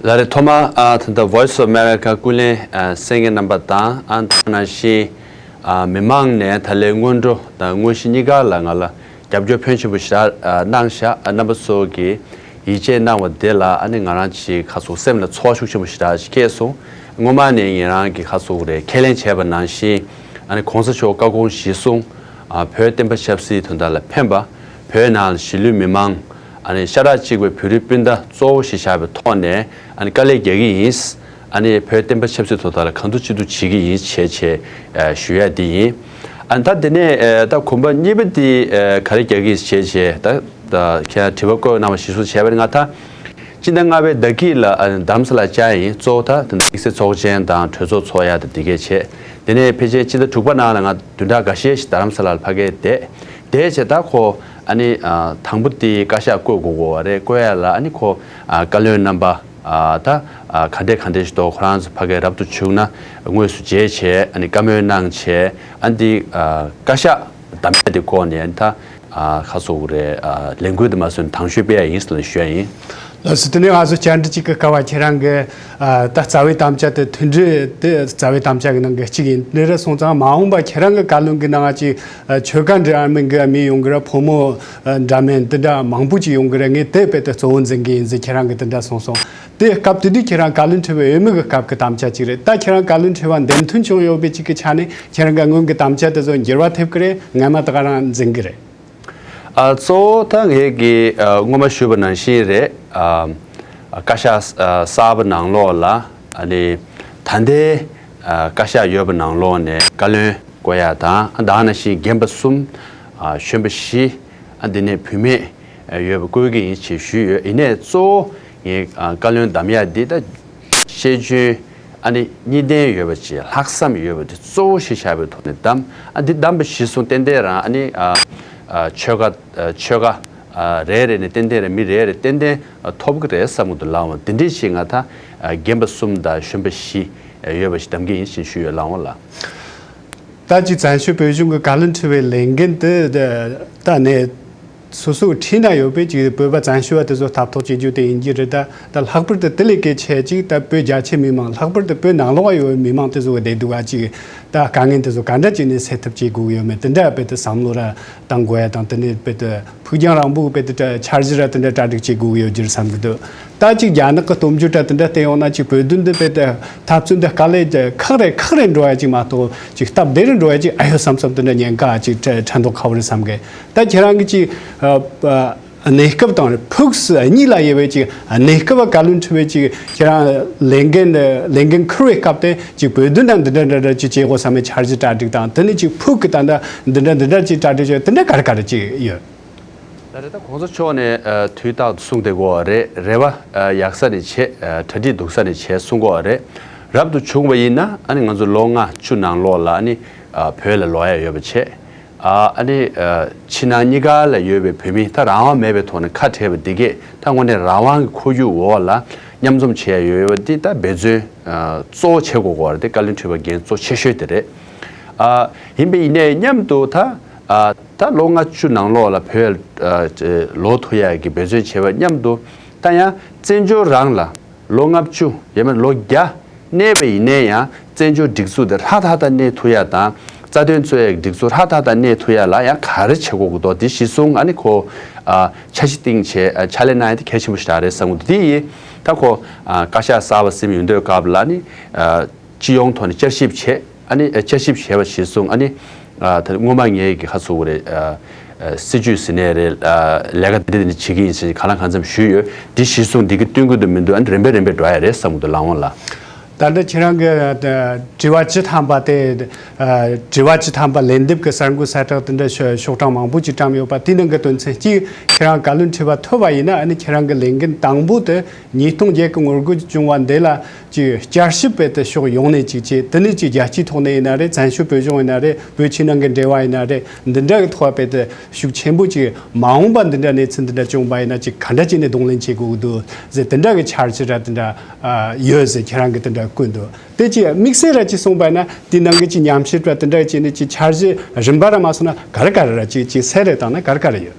ལགས་རེད། ཐོག་མར་ཨ་ད་ལྟ་Voice of America ཀུན་གླེང་ཨ་གསན་མཁན་རྣམ་པ་དང་ཨ་ད་ནང་བཞིན་ཨ་མི་མང་ནས་ད་ལན་སྔོན་འགྲོ་དང་དངོས་གཞི་གཉིས་ཀ་ལ་ང་ལ་རྒྱབ་སྐྱོར་ཕོན་ཆེན་པོ་ཞེ་དྲག་ཨ་གནང་ཤག་ཨ་རྣམ་པ་ཚོ་གིས་ཡིད་ཆེས་གནང་བ་དེ་ལ་ཨ་ནི་ང་རང་ཅིག་ཁ་སོ་སེམས་ལ་ཚོར་བ་ཤུགས་ཆེན་པོ་ཞེ་དྲག་ཅིག་སྐྱེས་སོང་། སྔོན་མ་ནས་ངེད་རང་གིས་ཁ་སོ་རེད་ཁས་ལེན་བྱས་པ་ནང་བཞིན་ཨ་ནི་གོང་ས་མཆོག་བཀའ་དགོངས་གཞིར་བཟུང་ཨ་བོད་བསྟན་པ་ཆབ་སྲིད་དོན་དག་ལ་ཕན་པ། བོད་ནང་གཞིས་ལུས་མི་མང་ཨ་ནི་ཤ་ཁྲག་གཅིག་པའི་བོད་རིགས་སྤུན་ཟླ་གཙོ་བོ་གཞི་བཞག་པའི་ཐོག་ནས་ཨ་ནི་དཀའ་ལས་རྒྱག་གི་ཡིན། ཨ་ནི་བོད་བསྟན་པ་ཆབ་སྲིད་དོན་དག་ལ་གང་ཐུབ་ཅི་ཐུབ་བྱེད་ཀྱི་ཡིན་བྱས་བྱས་ཨ་ཞུ་ཡ་འདི་ཡིན། ཨ་ནི་ད་དེ་ནས་ཨ་ད་གོམ་པ་གཉིས་པ་འདི་ཨ་ག་རེ་རྒྱག་གི་ཡིན་བྱས་བྱས་ད་ད་ཁྱེད་དྲི་བ་བཀོད་གནང་བ་གཞིར་བཟུང་བྱས་པ་ཡིན་ན་ད་སྤྱི་ཟླ་ལྔ་པའི་ཟླ་དཀྱིལ་ལ་ཨ་ནི་རྡ་རམ་ས་ལ་བཅར་ཡིན། གཙོ་བོ་ད་ད་དམིགས་བསལ་ཚོགས་ཆེན་དང་གྲོས་ཚོགས་ཚོགས་ཡ་དང་དེ་གས་བྱས། དེ་ནས་ཕལ་ཆེར་སྤྱི་ཟླ་དྲུག་པ་ནང་ལ་ང་བདུན་ཕྲག་འགའ་ཤས་ཤིག་རྡ་རམ་ས་ལར་ཕ་གིར་བསྡད། བསྡད་བྱས་ད་ཁོ་ཨ་ནི་ཨ་དང་པོ་དེ་བཀའ་ཤག་བསྐོ་དགོས་དགོས་པ་རེད། བསྐོ་ཡ་ལ་ཨ་ནི་ཁོ་ཨ་བཀའ་བློན་རྣམ་པ་ཨ་ད་ཨ་ག་འདྲས་ག་འདྲས་ཤིག་འདུག་ཁོ་རང་ཚོ་ཕ་གིར་རབ་ཏུ་བྱུང་ན་དངོས་སུ་མཇལ་བྱས་ཨ་ནི་བཀའ་མོལ་གནང་བྱས་ཨ་འདི་ཨ་བཀའ་ཤག་བདམས་ཡ་དེ་སྐོར་ནས་ཨ་ནི་ད་ཨ་ཁ་སོ་རེད་ཨ་ལས་འགུལ་དེ་མ་སོན་དང་ཤོས་སྤེལ་ཡ་ཡིན་ཟེར་ནས་ཞུ་ཡ་ཡིན། ལགས་སོ། དེ་ནས་ང་ཚོ་བཅར་འདྲི་གཅིག་གི་སྐབས་བ་ཁྱེད་རང་གི་ཨ་ད་རྩ་བའི་དམ་བཅའ་དེ་མཐུན་སྒྲིལ་དེ་རྩ་བའི་དམ་བཅའ་གི་ནང་གི་གཅིག་ཡིན། དེ་རེད་སོང་ཙང་མ་འོངས་པ་ཁྱེད་རང་གི་བཀའ་བློན་གི་ནང་ཅིག་ཨ་ཆོལ་ཁ་འདྲ་མིན་གི་མི་ཡོང་གི་རེད། ཕོ་མོ་ཨ་འདྲ་མིན་དེ་འདྲ་མང་པོ་ཅིག་ཡོང་གི་རེད། ངས་དེ་དཔེ་དེ་གཙོ་བོ་འཛིན་གི་ཡིན་ཟེར་ཁྱེད་རང་གི་དེ་འདྲ་གསུངས་སོང་། དེ་སྐབས་དེ་དུས་ཁྱེད་རང་བཀའ་བློན་ཁྲི་པ་འོས་མི་གི་སྐབས་གི་དམ་བཅའ་ཅིག་རེད། ད་ཁྱེད་རང་བཀའ་བློན་ཁྲི་པ་འདེམས་ཐོན་བྱུང་ཡོད་པའི་ཅིག་གི་ཆ་ནས་ཁྱེད་རང་གི་སྔོན་གི་དམ་བཅའ་དེ་ཚོ་འགྱུར་བ་ཐེབས་གི་རེད། སྔ་མ་དེ་ག་རང་འཛིན་གི་རེད། ཨ་གཙོ་བོ་ད་ངས་ཀྱི་ཨ་སྔོན་མ་ཞུས་པ་ནང་བཞིན་རེད། ཨ་བཀའ་ཤག་ཨ་གསར་པ་ནང་ལོགས་ལ་ཨ་ནི་ད་ལྟའི་ཨ་བཀའ་ཤག་ཡོད་པ་ནང་ལོགས་ནས་བཀའ་བློན་བསྐོ་ཡ་དང་ཨ་ད་ནང་བཞིན་རྒན་པ་གསུམ་ཨ་གཞོན་པ་བཞི་ཨ་འདི་ནས་བུད་མེད་ཨ་ཡོད་པ་བསྐོ་གི་ཡིན་ཞེས་ཞུས་ཡོད། ཡིན་ནའི་གཙོ་བོ་ངས་ཨ་བཀའ་བློན་འདེམས་ཡ་འདི་ད་ཤེས་འཇོན་ཨ་ནི་གཉིས་ལྡན་ཡོད་པ་ཅིག་ལྷག་བསམ་ཡོད་པ་དེ་གཙོ་བོ་གཞི་བཞག་པའི་ཐོག་ནས་བདམས། ཨ་འདི་བདམས་པ་གཞིར་བཟུང་ཏན་ཏན་རང་ཨ་ནི་ཨ་ཨ་ཆོལ་ཁ་ཨ་ཆོལ་ཁ་ཨ་རེ་རེ་ནས་ཏན་ཏན་རེད། མི་རེ་རེ་ཏན་ཏན་ཨ་ཐོབ་ཀྱི་རེད་བསམ་གྱི་འདུག་ལགས་འོང་། དེ་འདྲའི་ཞིག་ང་ད་ཨ་རྒན་པ་གསུམ་དང་གཞོན་པ་བཞི་ཨ་ཡོད་པ་ཞིག་བདམས་ཀྱི་ཡིན་ཞེས་ཞུས་ཡོད་ལགས་འོང་ལགས། ད་ཅིག་བཙན་བྱོལ་བོད་གཞུང་གི་བཀའ་བློན་ཁྲི་པའི་ལས་འགན་དེ་ད་ནས་སོ་སོའི་འཁྲིས་ན་ཡོད་པའི་ཅིག་བོད་པ་བཙན་བྱོལ་བ་དེ་ཚོ་ཐབ་ཐོག་བྱེད་རྒྱུ་དེ་ཡིན་གྱི་རེད། ད་ད་ལྷག་པར་དུ་དེ་ལས་གལ་ཆེ་ཅིག་ད་བོད་རྒྱ་ཆེ་མི་མང་ལྷག་པར་དུ་བོད་ནང་ལོགས་ཡོད་པའི་མི་མང་དེ་ཚོ་གི་བདེ་སྡུག་ཨ་ཅིག་ད་དཀའ་ངལ་དེ་ཚོ་ག་འདྲ་བྱས་ནས་སེལ་ཐབས་བྱེད་དགོས་ཀྱི་ཡོད་མེད་དེ་འདྲ་དཔེ་དེ་བསམ་བློ་ར་བཏང་དགོས་ཡ་དང་། དེ་ནས་དཔེ་དེ་ཕུགས་རྒྱང་རིང་པོའི་དཔེ་དེ་འཆར་གཞི་ར་དེ་འདྲ་གྲ་སྒྲིག་བྱེད་དགོས་ཀྱི་ཡོད་རྒྱུ་རེད་བསམ་གྱི་འདུག་ད་ཅིག་རྒྱ་ནག་གི་སྟོབས་འབྱོར་ད་དེ་འདྲ་བལྟས་ཡོང་ན་ཅིག་བོད་དོན་འདི་དཔེ་དེ་འཐབ་རྩོད་འདི་དཀའ་ལས་ཁག་རེ་ཁག་རེ་འགྲོ་ཡ་ཅིག་མ་གཏོགས་ཅིག་སྟབས་བདེ་རུ་འགྲོ་ཡ་ཅིག་ཨ་ཡོད་བསམ་བསམ་དེ་འདྲ་ཉེན་ཁ་ཅིག་འཕྲད་འཕྲད་མདོག་ཁ་པོ་རེད་བསམ་གི། ད་ཁྱེད་རང་གི་ཅིག་ཨ་ཨ་གནས་སྐབས་དང་ཕུགས་སུ་གཉིས་ལ་དབྱེ་བའི་ཅིག་གནས་སྐབས་བཀའ་བློན་ཁྲི་པའི་ཅིག་ཁྱེད་རང་ལས་འགན་ལས་འགན་འཁུར་བའི་སྐབས་དེ་ཅིག་བོད་དོན་དང་འདི་འདྲ་འདྲ་འདྲ་ཅིག་བྱེད་དགོས་བསམ་པའི་འཆར་གཞི་གྲ་སྒྲིག་དང་། དེ་ནས་ཅིག་ཕུགས་ཀྱི་ད་ལྟ་འདི་འདྲ་འདི་འདྲ་ཅིག་གྲ་སྒྲིག་བྱས་དེ་འདྲ་ག་རེ་ག་རེ་ཅིག་ཡོད། ད་རེས་ད་གོང་ས་མཆོག་ནས་ཨ་དུས་རྟག་ཏུ་གསུངས་བསྡད་ཀྱི་ཡོད་རེད། རེ་བ་ཨ་ཡག་ས་ནས་བྱེད། ཨ་གྲ་སྒྲིག་སྡུག་ས་ནས་བྱེད་གསུང་གི་ཡོད་རེད། རབ་ཏུ་བྱུང་བ་ཡིན་ན་ཨ་ནི་ང་ཚོ་ལོ་ལྔ་བཅུ་ནང་ལོགས་ལ་ཨ་ནི་ཨ་བོད་ལ་ལོག་ཡ་ཡོད་པ་བྱེད། ཨ་ཨ་ནི་ཨ་ཕྱི་ནང་གཉིས་ཀ་ལ་ཡོད་པའི་བོད་མི་ད་རང་དབང་མེད་པའི་ཐོག་ནས་ཁ་བྲལ་བ་འདི་གས་ད་དངོས་གནས་རང་དབང་གི་ཁོར་ཡུག་འོག་ལ་མཉམ་འཛོམས་བྱེད་ཡ་ཡོད་པ་འདི་ད་འབད་བརྩོན་ཨ་གཙོ་བོ་བྱེད་དགོས་ཀྱི་ཡོད་རེད། དེ་བཀའ་བློན་ཁྲི་པ་འགན་གཙོ་ཆེ་ཤོས་དེ་རེད། ཨ་ཡིན་པ་ཡིན་ནའི་མཉམ་དུ་ད་ཨ་ད་ལོ་ལྔ་བཅུ་ནང་ལོགས་ལ་བོད་ཨ་ལོག་ཐུབ་ཡ་གི་འབད་བརྩོན་བྱས་པ་མཉམ་དུ་ད་ཡང་བཙན་བྱོལ་རང་ལ་ལོ་ལྔ་བཅུ་ཡང་མིན་ལོ་བརྒྱ་གནས་པ་ཡིན་ནའི་ཡང་བཙན་བྱོལ་སྒྲིག་འཛུགས་དེ་ཧྲ་ཐག་ཐག་གནས་ཐུབ་ཡ་དང་། རྩ་དོན་རྩོད་ཡ་གི་སྒྲིག་འཛུགས་ཧྲ་ཐག་ཐག་གནས་ཐུབ་ཡ་ལ་ཡང་ག་རེ་བྱེད་དགོས་ཀྱི་འདུག་དེ་གཞི་བཟུང་ཨ་ནི་ཁོ་ཨ་འཆར་གཞི་བཏིང་བྱས་ཨ་ཕྱག་ལས་གནང་ཡ་དེ་གལ་ཆེན་པོ་ཞིག་རེད་བསམ་གྱི་འདུག་དེ་ཡིན་ད་ཁོ་ཨ་བཀའ་ཤག་གསར་པ་ཟིན་ཡོང་དུས་སྐབས་ལ་ནི་ཨ་སྤྱི་ཡོངས་ཐོག་ནས་བསྐྱར་ཞིབ་བྱས། ཨ་ནི་ཨ་བསྐྱར་ཞིབ་བྱས་པ་གཞིར་བཟུང་ཨ་ནི་ཨ་ད་སྔོན་མ་ངའི་གི་ཁ་ཚུགས་རེད། ཨ་ཨ་སྲིད་ཇུས་ཟིན་ནས་རེད། ཨ་ལས་ཀ་འདི་འདི་འདི་བྱེད་ཀྱི་ཡིན་ཟེར་གང་ལ་གང་འཚམ་ཞུས་ཡོད། འདི་གཞིར་བཟུང་འདི་གི་བསྟུན་གྱི་འདུག་མི་འདུག་ཨ་ནི་རིམ་པས་རིམ་པས་འགྲོ་ཡ་རེད་བསམ་གྱི་འདུག་ལགས་འོང་ལགས། ད་ལྟ་ཁྱེད་རང་གི་ཨ་དྲི་བ་བཅུ་ཐམ་པ་དེ་ཨ་དྲི་བ་བཅུ་ཐམ་པ་ལན་འདེབས་ཀྱི་གསར་འགོད་གསལ་བསྒྲགས་དེ་འདྲ་ཤོ་ཤོག་གྲངས་མང་པོ་ཅིག་བཀྲམ་ཡོད་པ་དེའི་ནང་གི་དོན་ཚན་གཅིག་ཁྱེད་རང་བཀའ་བློན་ཁྲི་པ་ཐོབ་པ་ཡིན་ན་ཨ་ནི་ཁྱེད་རང་གི་ལས་འགན་དང་པོ་དེ་ཉིས་སྟོང་བརྒྱད་ཀྱི་ངོ་རྒོལ་བྱུང་བ་འདི་ལ་ཅིག་བསྐྱར་ཞིབ་དཔེ་དེ་ཕྱོགས་ཡོངས་ནས་ཅིག་བྱས། དེ་ནས་ཅིག་རྒྱལ་སྤྱིའི་ཐོག་ནས་ཡིན་ན་རེད། བཙན་བྱོལ་བོད་གཞུང་ཡིན་ན་རེད། བོད་ཕྱི་ནང་གི་འབྲེལ་བ་ཡིན་ན་རེད། འདི་འདྲ་གི་ཐོག་དཔེ་དེ་ཤུགས་ཆེན་པོ་ཅིག་མ་འོངས་པ་འདི་འདྲ་གནས་ཚུལ་འདི་འདྲ་བྱུང་བ་ཡིན་ན་ཅིག་ག་འདྲ་བྱས་ནས་གདོང་ལེན་བྱེད་དགོས་ཀྱི་འདུག་ཟེར་དེ་འདྲ་གི་འཆར་གཞི་ར་དེ་འདྲ་ཨ་ཡོད་ཟེར་ཁྱེད་རང་གི་དེ་འདྲ་བཀོད་འདུག་དེ་ཅིག་དམིགས་བསལ་ར་ཅིག་གསུངས་པ་ཡིན་ན་དེའི་ནང་གི་ཅིག་ཉམས་ཞིབ་ར་དེ་འདྲ་བྱས་ནས་ཅིག་འཆར་གཞི་རིམ་པ་ར་མ་སོང་ན་ག་རེ་ག་རེ་ར་ཅིག་ཅིག་གསལ་རེ་བཏང་ན་ག་རེ་ག་རེ་ཡོད།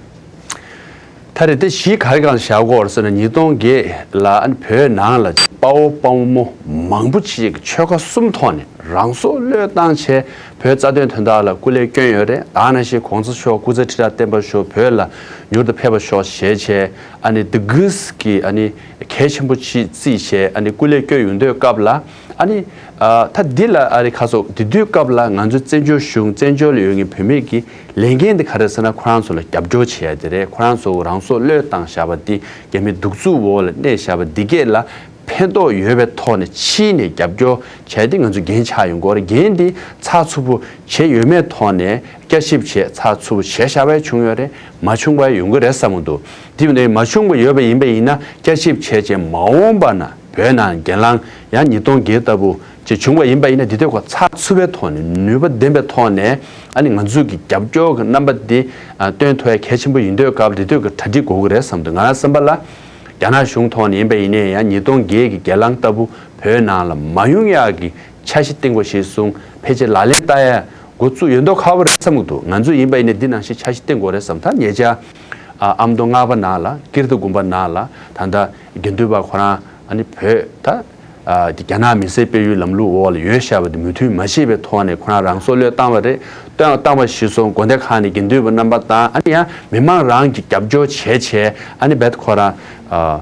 ད་ ད་རེས་དེ་གཞི་ག་རེ་གང་བཞག་གོ་ཟེར་ན། ཉིས་སྟོང་བརྒྱད་ལ་ཨ་ནི་བོད་ནང་ལ་དཔའ་བོ་དཔའ་མོ་མང་པོ་ཅིག་ཆོལ་ཁ་གསུམ་ཐོག་ནས་རང་སྲོག་བློས་བཏང་བྱས། བོད་རྩ་དོན་དོན་དག་ལ་སྐུ་ལས་བསྐྱོན་ཡོད་རེད། ད་ནང་བཞིན་གོང་ས་མཆོག་སྐུ་ཚེ་ཁྲི་ཕྲག་བརྟན་པར་ཤོག་བོད་ལ་མྱུར་དུ་ཕེབས་པར་ཤོག་ཞེས་བྱས། ཨ་ནི་དེ་གིས་ཀྱི་ཨ་ནི་གལ་ཆེན་པོ་ཅིག་བརྩིས་བྱས། ཨ་ནི་སྐུ་ལས་བསྐྱོན་ཡོང་དུས་སྐབས་ལ། ཨ་ནི་ཨ་ད་འདི་ལ་ཨ་རི་ཁ་སོགས་དེ་དུས་སྐབས་ལ་ང་ཚོ་བཙན་བྱོལ་གཞུང་བཙན་བྱོལ་ལ་ཡོད་མཁན་བོད་མི་གི་ལས་འགན་དེ་ག་རེ་ཟེར་ན། ཁོ་རང་ཚོ་ལ་རྒྱབ་སྐྱོར་བྱེད་ཡ་དེ་རེད། ཁོ་རང་ཚོ་རང་སྲོག་བློས་བཏང་བཞག་པ་འདི། རྒྱ་མིའི་གདུག་རྩུབ་འོག་ལ་གནས་བཞག་པ་འདི་གས་ལ་ཕན་ཐོགས་ཡོད་པའི་ཐོག་ནས་ཕྱིན་ནས་རྒྱབ་སྐྱོར་བྱས་ཏེ་ང་ཚོ་འགན་ཆགས་ཡོང་གི་ཡོད་རེད། འགན་འདི་ཚགས་ཚུད་པོ་བྱས་ཡོད་མེད་ཐོག་ནས་བསྐྱར་ཞིབ་བྱས། ཚགས་ཚུད་པོ་བྱས་བཞག་པ་ཡང་བྱུང་ཡོད་རེད། མ་བྱུང་བ་ཡང་ཡོང་གི་རེད་བསམ་གྱི་འདུག་དེ་ཡིན་དུས་མ་བྱུང་བ་ཡོད་པ་ཡིན་པ་ཡིན་ན། བསྐྱར་ཞིབ་བྱས་རྗེས་མ་འོངས་པ་ན་བོད་ནང་གྱེན་ལངས་ཡང་ཉིས་སྟོང་བརྒྱད་ལྟ་བུ་ཅིག་བྱུང་བ་ཡིན་པ་ཡིན་ན། དེ་དུས་ཁོ་ཚགས་ཚུད་པའི་ཐོག་ནས་ནུས་པ་ལྡན་པའི་ཐོག་ནས། ཨ་ནི་ང་ཚོས་ཀྱི་རྒྱབ་སྐྱོར་གྱི་རྣམ་པ་འདི་ཨ་སྟོན་ཐུབ་ཡ་གལ་ཆེན་པོ་ཡིན་དུས་སྐབས། དེ་དུས་ཀྱི་གྲ་སྒྲིག་དགོས་ཀྱི་རེད་བསམ་འདུག་ང་རང་བསམ་པ་ལ། རྒྱ་ནག་གཞུང་ཐོག་ནས་ཡིན་པ་ཡིན་ནའི་ཡང་ཉིས་སྟོང་བརྒྱད་ཀྱི་གྱེན་ལངས་ལྟ་བུ་བོད་ནང་ལ་མ་ཡོང་ཡག་གི་འཆར་གཞི་བཏིང་དགོས་ཞེས་གསུངས། ཕལ་ཆེར་ལག་ལེན་བསྟར་ཡ་འགོ་བཙུགས་ཡོད་མདོག་ཁ་པོ་རེད་བསམ་གྱི་འདུག་ང་ཚོ་ཡིན་པ་ཡིན་ནའི་འདི་ནང་བཞིན་འཆར་གཞི་བཏིང་དགོས་རེད་བསམ། ད་ཉེ་ཆར་ཨ་ཨ་མདོ་སྔགས་པ་ནང་ལ། ཀིརྟི་དགོན་པ་ནང་ལ་ད་ལྟ་དགེ་འདུན་པ་ཁོ་རང་ཨ་ནི་བོད་ད་ཨ་རྒྱ་ནག་མི་སེར་སྤེལ་ཡུལ་ལམ་ལུགས་འོག་ལ་ཡོད་བཞག་པ་དེ་མོས་མཐུན་མ་བྱས་པའི་ཐོག་ནས་ཁོ་རང་རང་སྲོག་བློས་བཏང་བ་རེད། བཏང་བཏང་བ་གཞིར་བཟུང་དགོན་སྡེ་ཁག་ནས་དགེ་འདུན་པ་རྣམ་པ་དང་། ཨ་ནི་ཡང་མི་མང་རང་གིས་རྒྱབ་སྐྱོར་བྱས་བྱས། ཨ་ནི་རྦད་ཁོ་རང་ཨ་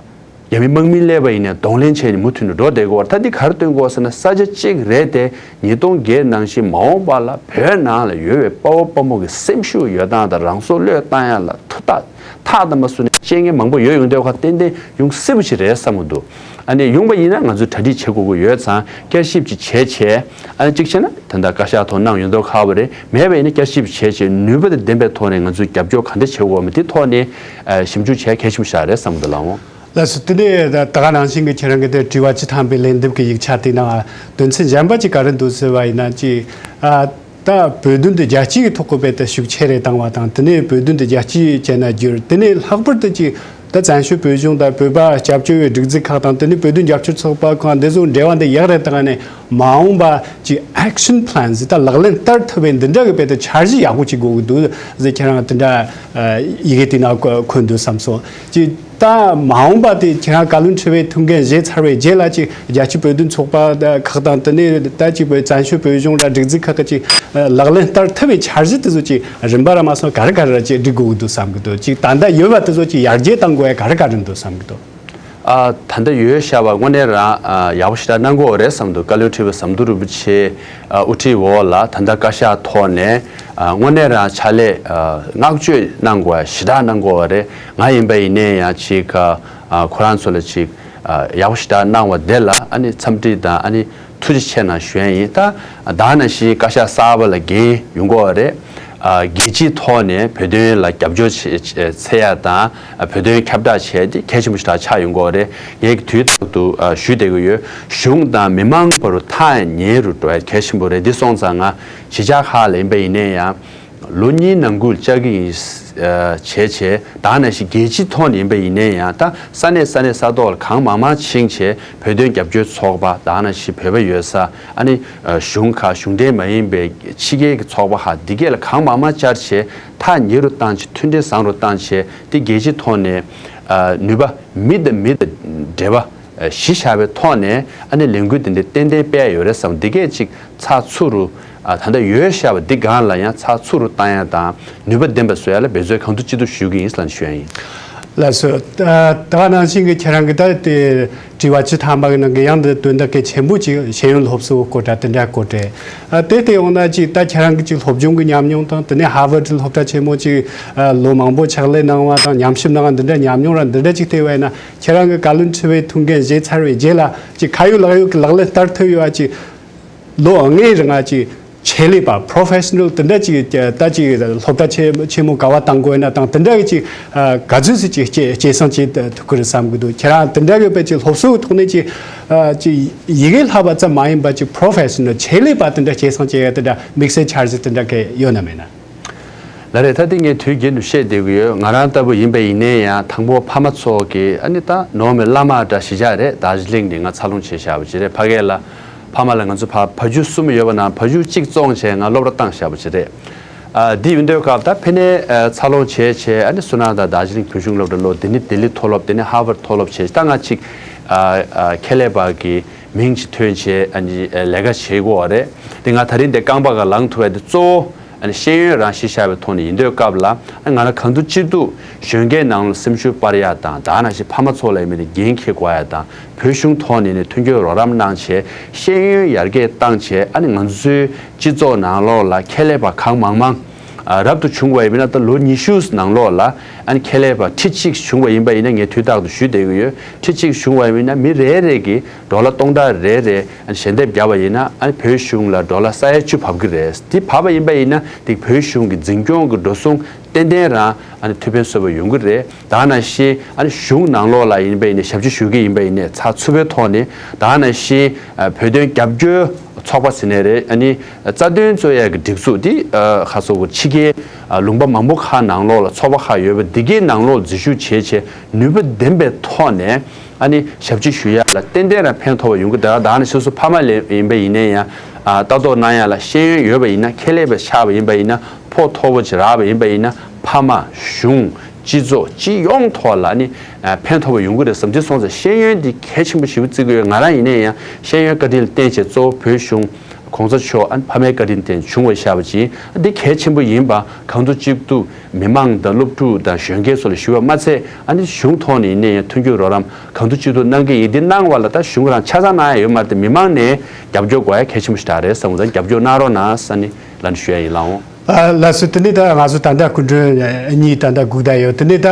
རྒྱ་མི་དམག་མི་སླེབས་པ་ཡིན་ནའི་གདོང་ལེན་བྱས་ནས་མུ་མཐུད་ནས་འགྲོ་བསྡད་ཀྱི་ཡོད་རེད། ད་འདི་ག་རེ་སྟོན་གྱི་ཡོད་ཟེར་ན། ས་ཆ་གཅིག་རེད་དེ། ཉིས་སྟོང་བརྒྱད་ནང་བཞིན་མ་འོངས་པ་ལ་བོད་ནང་ལ་ཡོད་པའི་དཔའ་བོ་དཔའ་མོ་གི་སེམས་ཤུགས་ཡོད་སྟངས་དང་། རང་སྲོག་བློས་བཏང་ཡ་ལ་ཐུགས་ཐག་ཐག་དམ་པ་བཟུང་ནས་བཤད་མཁན་མང་པོ་ཡོད་ཡོང་དུས་ཁ་ཏན་ཏན་ཡོང་སྲིད་པ་ཞིག་རེད་བསམ་གྱི་འདུག་ཨ་ནི་ཡོང་པ་ཡིན་ན་ང་ཚོས་གྲ་སྒྲིག་བྱེད་དགོས་ཀྱི་ཡོད་ཙང་། བསྐྱར་ཞིབ་ཅིག་བྱས་བྱས། ཨ་ནི་གཅིག་བྱས་ན་ད་ལྟ་བཀའ་ཤག་ཐོག་གནང་ཡོད་མདོག་ཁ་པོ་རེད། མེད་པ་ཡིན་ན་བསྐྱར་ཞིབ་བྱས་བྱས་ནུས་པ་དང་ལྡན་པའི་ཐོག་ནས་ང་ཚོས་རྒྱབ་སྐྱོར་ག་འདྲ་བྱེད་དགོས་མིན་དེ་ཐོག་ནས་ཨ་ཞིབ་འཇུག་བྱས་གལ་ཆེན་པོ་ཞིག་རེད་བསམ་གྱི་འདུག་ལགས་འོང་། ལགས་སོ། དེ་ནས་ད་ག་ནང་བཞིན་གྱི་ཁྱེད་རང་གི་དེ་དྲི་བ་བཅུ་ཐམ་པའི་ལན་འདེབས་ཀྱི་ཡིག་ཆ་དེ་ནང་དོན་ཚན་གཞན་པ་ཅིག་ག་རེ་འདུག་ཟེར་བ་ཡིན་ན། ཅིག་ཨ་ད་བོད་དོན་དེ་རྒྱལ་སྤྱིའི་ཐོག་གི་དཔེ་དེ་ཤུགས་ཆེ་རེ་བཏང་བ་དང་། དེ་ནས་བོད་དོན་དེ་རྒྱལ་སྤྱིའི་བྱས་ན་བསྒྱུར། དེ་ནས་ལྷག་པར་དུ་ཅིག་ད་བཙན་བྱོལ་བོད་གཞུང་དང་བོད་པ་སྐྱབས་བཅོལ་བའི་སྒྲིག་འཛུགས་ཁག་དང་། དེ་ནས་བོད་དོན་རྒྱབ་སྐྱོར་ཚོགས་པ་ཁག་འདི་ཚོ་འབྲེལ་བ་འདི་ཡག་རེ་བཏང་ནས། མ་འོངས་པ་ཅིག་action plan ཟེར། ད་ལག་ལེན་བསྟར་ཐུབ་པའི་འདི་འདྲ་གི་དཔེ་དེ་འཆར་གཞི་ཡག་པོ་ཅིག་དགོས་ཀྱི་འདུག་ཟེར། ཁྱེད་རང་དེ་འདྲ་ཡི་གེ་དེ་ནང་འཁོད་འདུག་བསམ་སོང་། ཅིག་ད་མ་འོངས་པ་དེ་ཁྱེད་རང་བཀའ་བློན་ཁྲི་པའི་ཐུགས་འགན་བཞེས་ཚར་བའི་རྗེས་ལ། ཅིག་རྒྱལ་སྤྱིའི་བོད་དོན་ཚོགས་པ་ཁག་དང་། དེ་ནས་ད་ཅིག་བོད་བཙན་བྱོལ་བོད་གཞུང་ར་སྒྲིག་འཛུགས་ཁག་གི་ཅིག་ལག་ལེན་བསྟར་ཐུབ་པའི་འཆར་གཞི་དེ་ཚོ་ཅིག་རིམ་པ་ར་མ་སོང་ག་རེ་ག་རེ་ར་ཅིག་སྒྲིག་དགོས་ཀྱི་འདུག་བསམ་གྱི་འདུག་ཅིག་ད་ལྟ་ཡོད་པ་དེ་ཚོ་ཅིག་ཡར་རྒྱས་གཏང་དགོས་ཡ་ག་རེ་ག་རེ་འདུག་བསམ་གྱི་འདུག་ཨ་ད་ལྟ་ཡོད་བཞག་པ་དངོས་གནས་རང་ཨ་ཡག་པོ་ཞེ་དྲག་གནང་གི་ཡོད་རེད་བསམ་འདུག་བཀའ་བློན་ཁྲི་པ་ཟམ་གདོང་རིན་པོ་ཆེ་ཨ་དབུ་ཁྲིད་འོག་ལ་ད་ལྟ་བཀའ་ཤག་ཐོག་ནས་ཨ་དངོས་གནས་རང་ཕྱག་ལས་ཨ་བསྔགས་བརྗོད་གནང་དགོས་པ་ཞེ་དྲག་གནང་གི་ཡོད་རེད། ང་ཡིན་པ་ཡིན་ནའི་ཡང་ཅིག་ཨ་ཁོ་རང་ཚོ་ལ་ཅིག་ཨ་ཡག་པོ་ཞེ་དྲག་གནང་བ་དེ་ལ་ཨ་ནི་འཚམས་འདྲི་དང་ཨ་ནི་ཐུགས་རྗེ་ཆེ་གནང་ཞུ་ཡ་ཡིན། ད་ད་ནང་བཞིན་བཀའ་ཤག་གསར་པ་ལ་འགན་ཡོང་གི་ཡོད་རེད། ཨ་རྒྱལ་སྤྱིའི་ཐོག་ནས་བོད་དོན་ལ་རྒྱབ་སྐྱོར་བྱེད་བྱེད་འཚོལ་ཡ་དང་། ཨ་བོད་དོན་ཁྱབ་བསྒྲགས་བྱེད་ཡ་དེ་གལ་ཆེན་པོ་ཞིག་ཆགས་ཡོང་གི་ཡོད་རེད། ངས་དུས་རྟག་ཏུ་ཨ་ཞུ་བསྡད་ཀྱི་ཡོད། གཞུང་དང་མི་མང་བར་ཐག་ཉེ་རུ་འགྲོ་ཡ་གལ་ཆེན་པོ་རེད། འདི་སོང་ཙང་ང་གཞིས་ཆགས་ཁག་ལ་ཡིན་པ་ཡིན་ནའི་ཡང་ལོ་གཉིས་ནང་ཁུལ་བཅར་གྱི་ཡིན། ཨ་བྱས་བྱས་ད་ནང་བཞིན་རྒྱལ་སྤྱིའི་ཐོག་ནས་ཡིན་པ་ཡིན་ནའི་ཡང་། ད་ས་གནས་ས་གནས་ས་ཐོག་ལ་གང་མང་མང་ཕྱིན་བྱས་བོད་དོན་རྒྱབ་སྐྱོར་ཚོགས་པ་ད་ནང་བཞིན་བོད་པ་ཡོད་ས། ཨ་ནི་ཨ་གཞུང་ཁག་གཞུང་འབྲེལ་མ་ཡིན་པའི་ཕྱི་རྒྱལ་གྱི་ཚོགས་པ་ཁག་འདི་གས་ལ་གང་མང་མང་བཅར་བྱས། ཐག་ཉེ་རུ་བཏང་བྱས། མཐུན་སྒྲིལ་བཟང་རུ་བཏང་བྱས། དེ་རྒྱལ་སྤྱིའི་ཐོག་ནས་ཨ་ནུས་པ་མི་དང་མི་དང་འབྲེལ་བ་ཨ་གཞི་བཞག་པའི་ཐོག་ནས་ཨ་ནི་ལས་འགུལ་དེ་འདྲ་ཏན་ཏན་སྤེལ་ཡ་ཡོད་རེད་བསམ། འདི་གས་ཅིག་ཚགས་ཚུད་རུ་ཨ་ད་ལྟ་ཡོད་བཞག་པ་འདི་སྒང་ལ་ཡང་ཚགས་ཚུད་རུ་བཏང་ཡ་དང་ནུས་པ་ལྡན་པ་བཟོ་ཡ་ལ་འབད་རྩོལ་གང་ཐུབ་ཅི་ཐུབ་ཞུ་གི་ཡིན་ལབ་ནས་ཞུ་ཡ་ཡིན། ལགས་སོ། ད་ད་ག་ནང་བཞིན་གྱི་ཁྱེད་རང་གི་ད་དེ་དྲི་བ་བཅུ་ཐམ་པ་གི་ནང་གི་ཡང་དེ་དོན་དག་གལ་ཆེན་པོ་ཅིག་ཤེས་ཡོན་སློབ་གསོ་སྐོར་འདྲ་དེ་འདྲ་སྐོར་རེད། ཨ་དེ་དེ་ཡོང་ན་ཅིག་ད་ཁྱེད་རང་གི་ཅིག་སློབ་སྦྱོང་གི་ཉམས་མྱོང་དང་། དེ་ནས་ཧར་ཝརཌ་སློབ་གྲྭ་ཆེན་མོ་ཅིག་ཨ་ལོ་མང་པོ་ཕྱག་ལས་གནང་བ་དང་། ཉམས་ཞིབ་གནང་བ་འདི་འདྲ་ཉམས་མྱོང་ར་འདི་འདྲ་ཅིག་བལྟས་པ་ཡིན་ན། ཁྱེད་རང་གི་བཀའ་བློན་ཁྲི་པའི་ཐུགས་འགན་བཞེས་ཚར་བའི་རྗེས་ལ་ཅིག་ཁ་ཡོད་ལག་ཡོད་ཀྱི་ལག་ལེན་བསྟར་ཐུབ་ཡོད་པ་ཅིག་ལོ་ལྔའི་རིང་ང་ཅིག་ཆེད་ལས་པ་པོ་རོ་ཕེ་ཤི་ནལ་དེ་འདྲ་ཅིག་ད་ཅིག་སློབ་གྲྭ་ཆེ་ཆེན་མོ་ག་བ་བཏང་དགོས་ན་དང་། དེ་འདྲ་གི་ཅིག་ག་ཚོད་ཅིག་སྐྱེད་སྐྱེད་སྲིང་བྱེད་ཐུབ་ཀྱི་རེད་བསམ་གྱི་འདུག་ཁྱེད་རང་དེ་འདྲ་གི་དཔེ་ཅིག་སློབ་གསོའི་ཐོག་ནས་ཅིག་ཅིག་ཡི་གེ་བསླབ་པ་ཙམ་མ་ཡིན་པ་ཅིག་པོ་རོ་ཕེ་ཤི་ནལ་ཆེད་ལས་པ་དེ་འདྲ་སྐྱེད་སྲིང་བྱེད་ཡ་དེ་འདྲ་དམིགས་བསལ་འཆར་གཞི་དེ་འདྲ་གི་ཡོད་ན་མེད་ན། ལགས་རེད། ད་དེ་ངས་དུས་རྒྱུན་དུ་བཤད་བསྡད་ཀྱི་ཡོད། ང་རང་ལྟ་བུ་ཡིན་པ་ཡིན་ནའི་ཡང་དང་པོ་ཕ་མ་ཚོ་གིས་ཨ་ནི་ད་ནོར་མེད་བླ་མ་འདྲ་གཞིས་ཆགས་རེད། དར་ཇི་ལིང་ནས་ང་འཚར་ལོངས་བྱས་བཞག་པ་ཅིག་རེད། ཕ་གི་ལ་ཕ་མ་ལ་ང་ཚོ་ཕ་བུ་བརྒྱུད་གསུམ་ཡོད་པ་ནང་བུ་བརྒྱུད་གཅིག་བཙོང་བྱས་ང་སློབ་གྲྭ་བཏང་བཞག་པ་ཅིག་རེད། ཨ། འདི་ཡིན་དུས་སྐབས་ད་ཕ་ནས་ཨ་འཚར་ལོངས་བྱས་བྱས། ཨ་ནི་སུ་ནང་དང་དར་ཇི་ལིང་བོད་གཞུང་སློབ་གྲྭ་སློབ། དེ་ནས་ལྡི་ལི་མཐོ་སློབ། དེ་ནས་ཧར་ཝརཌ་མཐོ་སློབ་བྱས། ད་ང་གཅིག་ཨ་ཨ་ཁེ་ལས་པ་གི་མིང་ཅིག་ཐོན་བྱས། ཨ་ནི་ཨ་ལས་ཀ་བྱེད་དགོས་པ་རེད། དེ་ང་ད་རིང་དེ་རྐང་པ་ག་ལངས་ཐུབ་པ་དེ་གཙོ་བོ་ཨ་ནི་ཤེས་ཡོན་རང་གཞི་བཞག་པའི་ཐོག་ནས་ཡིན་དུས་སྐབས་ལ། ཨ་ང་རང་གང་ཐུབ་ཅི་ཐུབ་གཞོན་སྐྱེས་ནང་ལ་སེམས་ཤུགས་སྤར་ཡག་དང་། ད་ནང་བཞིན་ཕ་མ་ཚོ་ལ་ཡིན་མིན་དེ་འགན་འཁྱེར་དགོས་ཡག་དང་། བོད་གཞུང་ཐོག་ནས་ནི་མཐུན་འགྱུར་རོགས་རམ་གནང་བྱས། ཤེས་ཡོན་ཡར་རྒྱས་བཏང་བྱས། ཨ་ནི་ང་ཚོའི་སྤྱི་ཚོགས་ནང་ལོགས་ལ་ཁེ་ལས་པ་གང་མང་མང་ཨ་རབ་ཏུ་བྱུང་བ་ཡིན་ན། ད་ལོ་ཉི་ཤུ་ནང་ལོགས་ལ་ཨ་ནི་ཁེ་ལས་པ་ཁྲི་གཅིག་བྱུང་བ་ཡིན་པ་ཡིན་ན། ངས་དུས་རྟག་ཏུ་ཞུ་བསྡད་ཀྱི་ཡོད། ཁྲི་གཅིག་བྱུང་བ་ཡིན་ན་མི་རེ་རེ་གིས་ཌོ་ལར་སྟོང་ཕྲག་རེ་རེ་ཨ་ནི་ཞལ་འདེབས་བརྒྱབ་པ་ཡིན་ན། ཨ་ནི་བོད་གཞུང་ལ་ཌོ་ལར་ས་ཡ་བཅུ་བབས་ཀྱི་རེད། དེ་བབས་པ་ཡིན་པ་ཡིན་ན་དེ་བོད་གཞུང་གི་འཛིན་སྐྱོང་གི་འགྲོ་སོང་ཏན་ཏན་རང་ཨ་ནི་ཐུགས་ཕན་གསོས་པ་ཡོང་གི་རེད། ད་ནང་བཞིན་ཨ་ནི་གཞུང་ནང་ལོགས་ལ་ཡིན་པ་ཡིན་ནའི། ཞབས་ཕྱི་ཞུ་གི་ཡིན་པ་ཡིན་ནའི་ཚགས་ཚུད་པའི་ཐོག་ནས། ད་ནང་བཞིན་ཨ་བོད་དོན་རྒྱབ་སྐྱོར་ཚོགས་པ་ཟེར་ནའི་རེད། ཨ་ནི་རྩ་དོན་རྩོད་ཡག་གི་སྒྲིག་འཛུགས་འདི་ཨ་ཁ་སོ་གོ་ཕྱི་རྒྱལ་ཨ་ལུང་པ་མང་པོ་ཁག་ནང་ལོགས་ལ་ཚོགས་པ་ཁག་ཡོད་པ་འདི་གའི་ནང་ལོགས་འཛུལ་ཞུགས་བྱས་བྱས། ནུས་པ་ལྡན་པའི་ཐོག་ནས་ཨ་ནི་ཞབས་ཕྱི་ཞུ་ཡག་ལ་ཏན་ཏན་རང་ཕན་ཐོགས་པ་ཡོང་གི། ད་ད་ནི་སོ་སོ་ཕ་མ་ལ་ཡིན་པ་ཡིན་ནའི་ཡང་ཨ་ལྟ་རྟོག་གནང་ཡག་ལ་ཤེས་ཡོན་ཡོད་པ་ཡིན་ན། ཁེ་ལས་པ་ཆགས་པ་ཡིན་པ་ཡིན་ན། ཕོགས་མཐོ་པོ་ཅིག་རག་པ་ཡིན་པ་ཡིན་ན། ཕ་མ། གཞུང་། སྤྱི་ཚོགས་སྤྱི་ཡོངས་ཐོག་ལ་ནི་ཨ་ཕན་ཐོགས་པ་ཡོང་གི་རེད་བསམ། དེ་སོང་ཙང་ཤེས་ཡོན་འདི་གལ་ཆེན་པོ་ཞེ་པོ་བརྩི་གི་ཡོད། ང་རང་ཡིན་ནའི་ཡང་ཤེས་ཡོན་བཀའ་དྲིན་ལ་བརྟེན་བྱས། གཙོ་བོ་བོད་གཞུང་གོང་ས་མཆོག་ཨ་ཕ་མའི་བཀའ་དྲིན་བརྟེན་བྱུང་བ་བཞག་པ་ཅིག་འདི་གལ་ཆེན་པོ་ཡིན་པ་གང་ཐུབ་ཅི་ཐུབ་མི་མང་དང་སློབ་ཕྲུག་དང་གཞོན་སྐྱེས་ཚོ་ལ་ཞུ་བ་མ་ཚད། ཨ་ནི་གཞུང་ཐོག་ནས་ཡིན་ནའི་ཡང་མཐུན་འགྱུར་རོགས་རམ་གང་ཐུབ་ཅི་ཐུབ་གནང་གི་ཡིན། འདི་གནང་བ་ལ་ད་གཞུང་རང་ཆ་ཚང་གནང་ཡ་ཡོད་མ་རེད་དེ། མི་མང་ནས་རྒྱབ་སྐྱོར་དགོས་ཡ་གལ་ཆེན་པོ་ཞིག་རེད་བསམ་གི་འདུག་རྒྱབ་སྐྱོར་གནང་རོགས་གནང་ཟེར་ནས་ལབ་ནས་ཞུ་ཡ་ཡིན། ལགས་འོང་། ཨ། ལགས་སོ། དེ་ནས་ད་ང་ཚོ་ད་ལྟ་སྐུ་མགྲོན་གཉིས་ད་ལྟ་སྒུག་བསྡད་ཡོད། དེ་ནས་ད་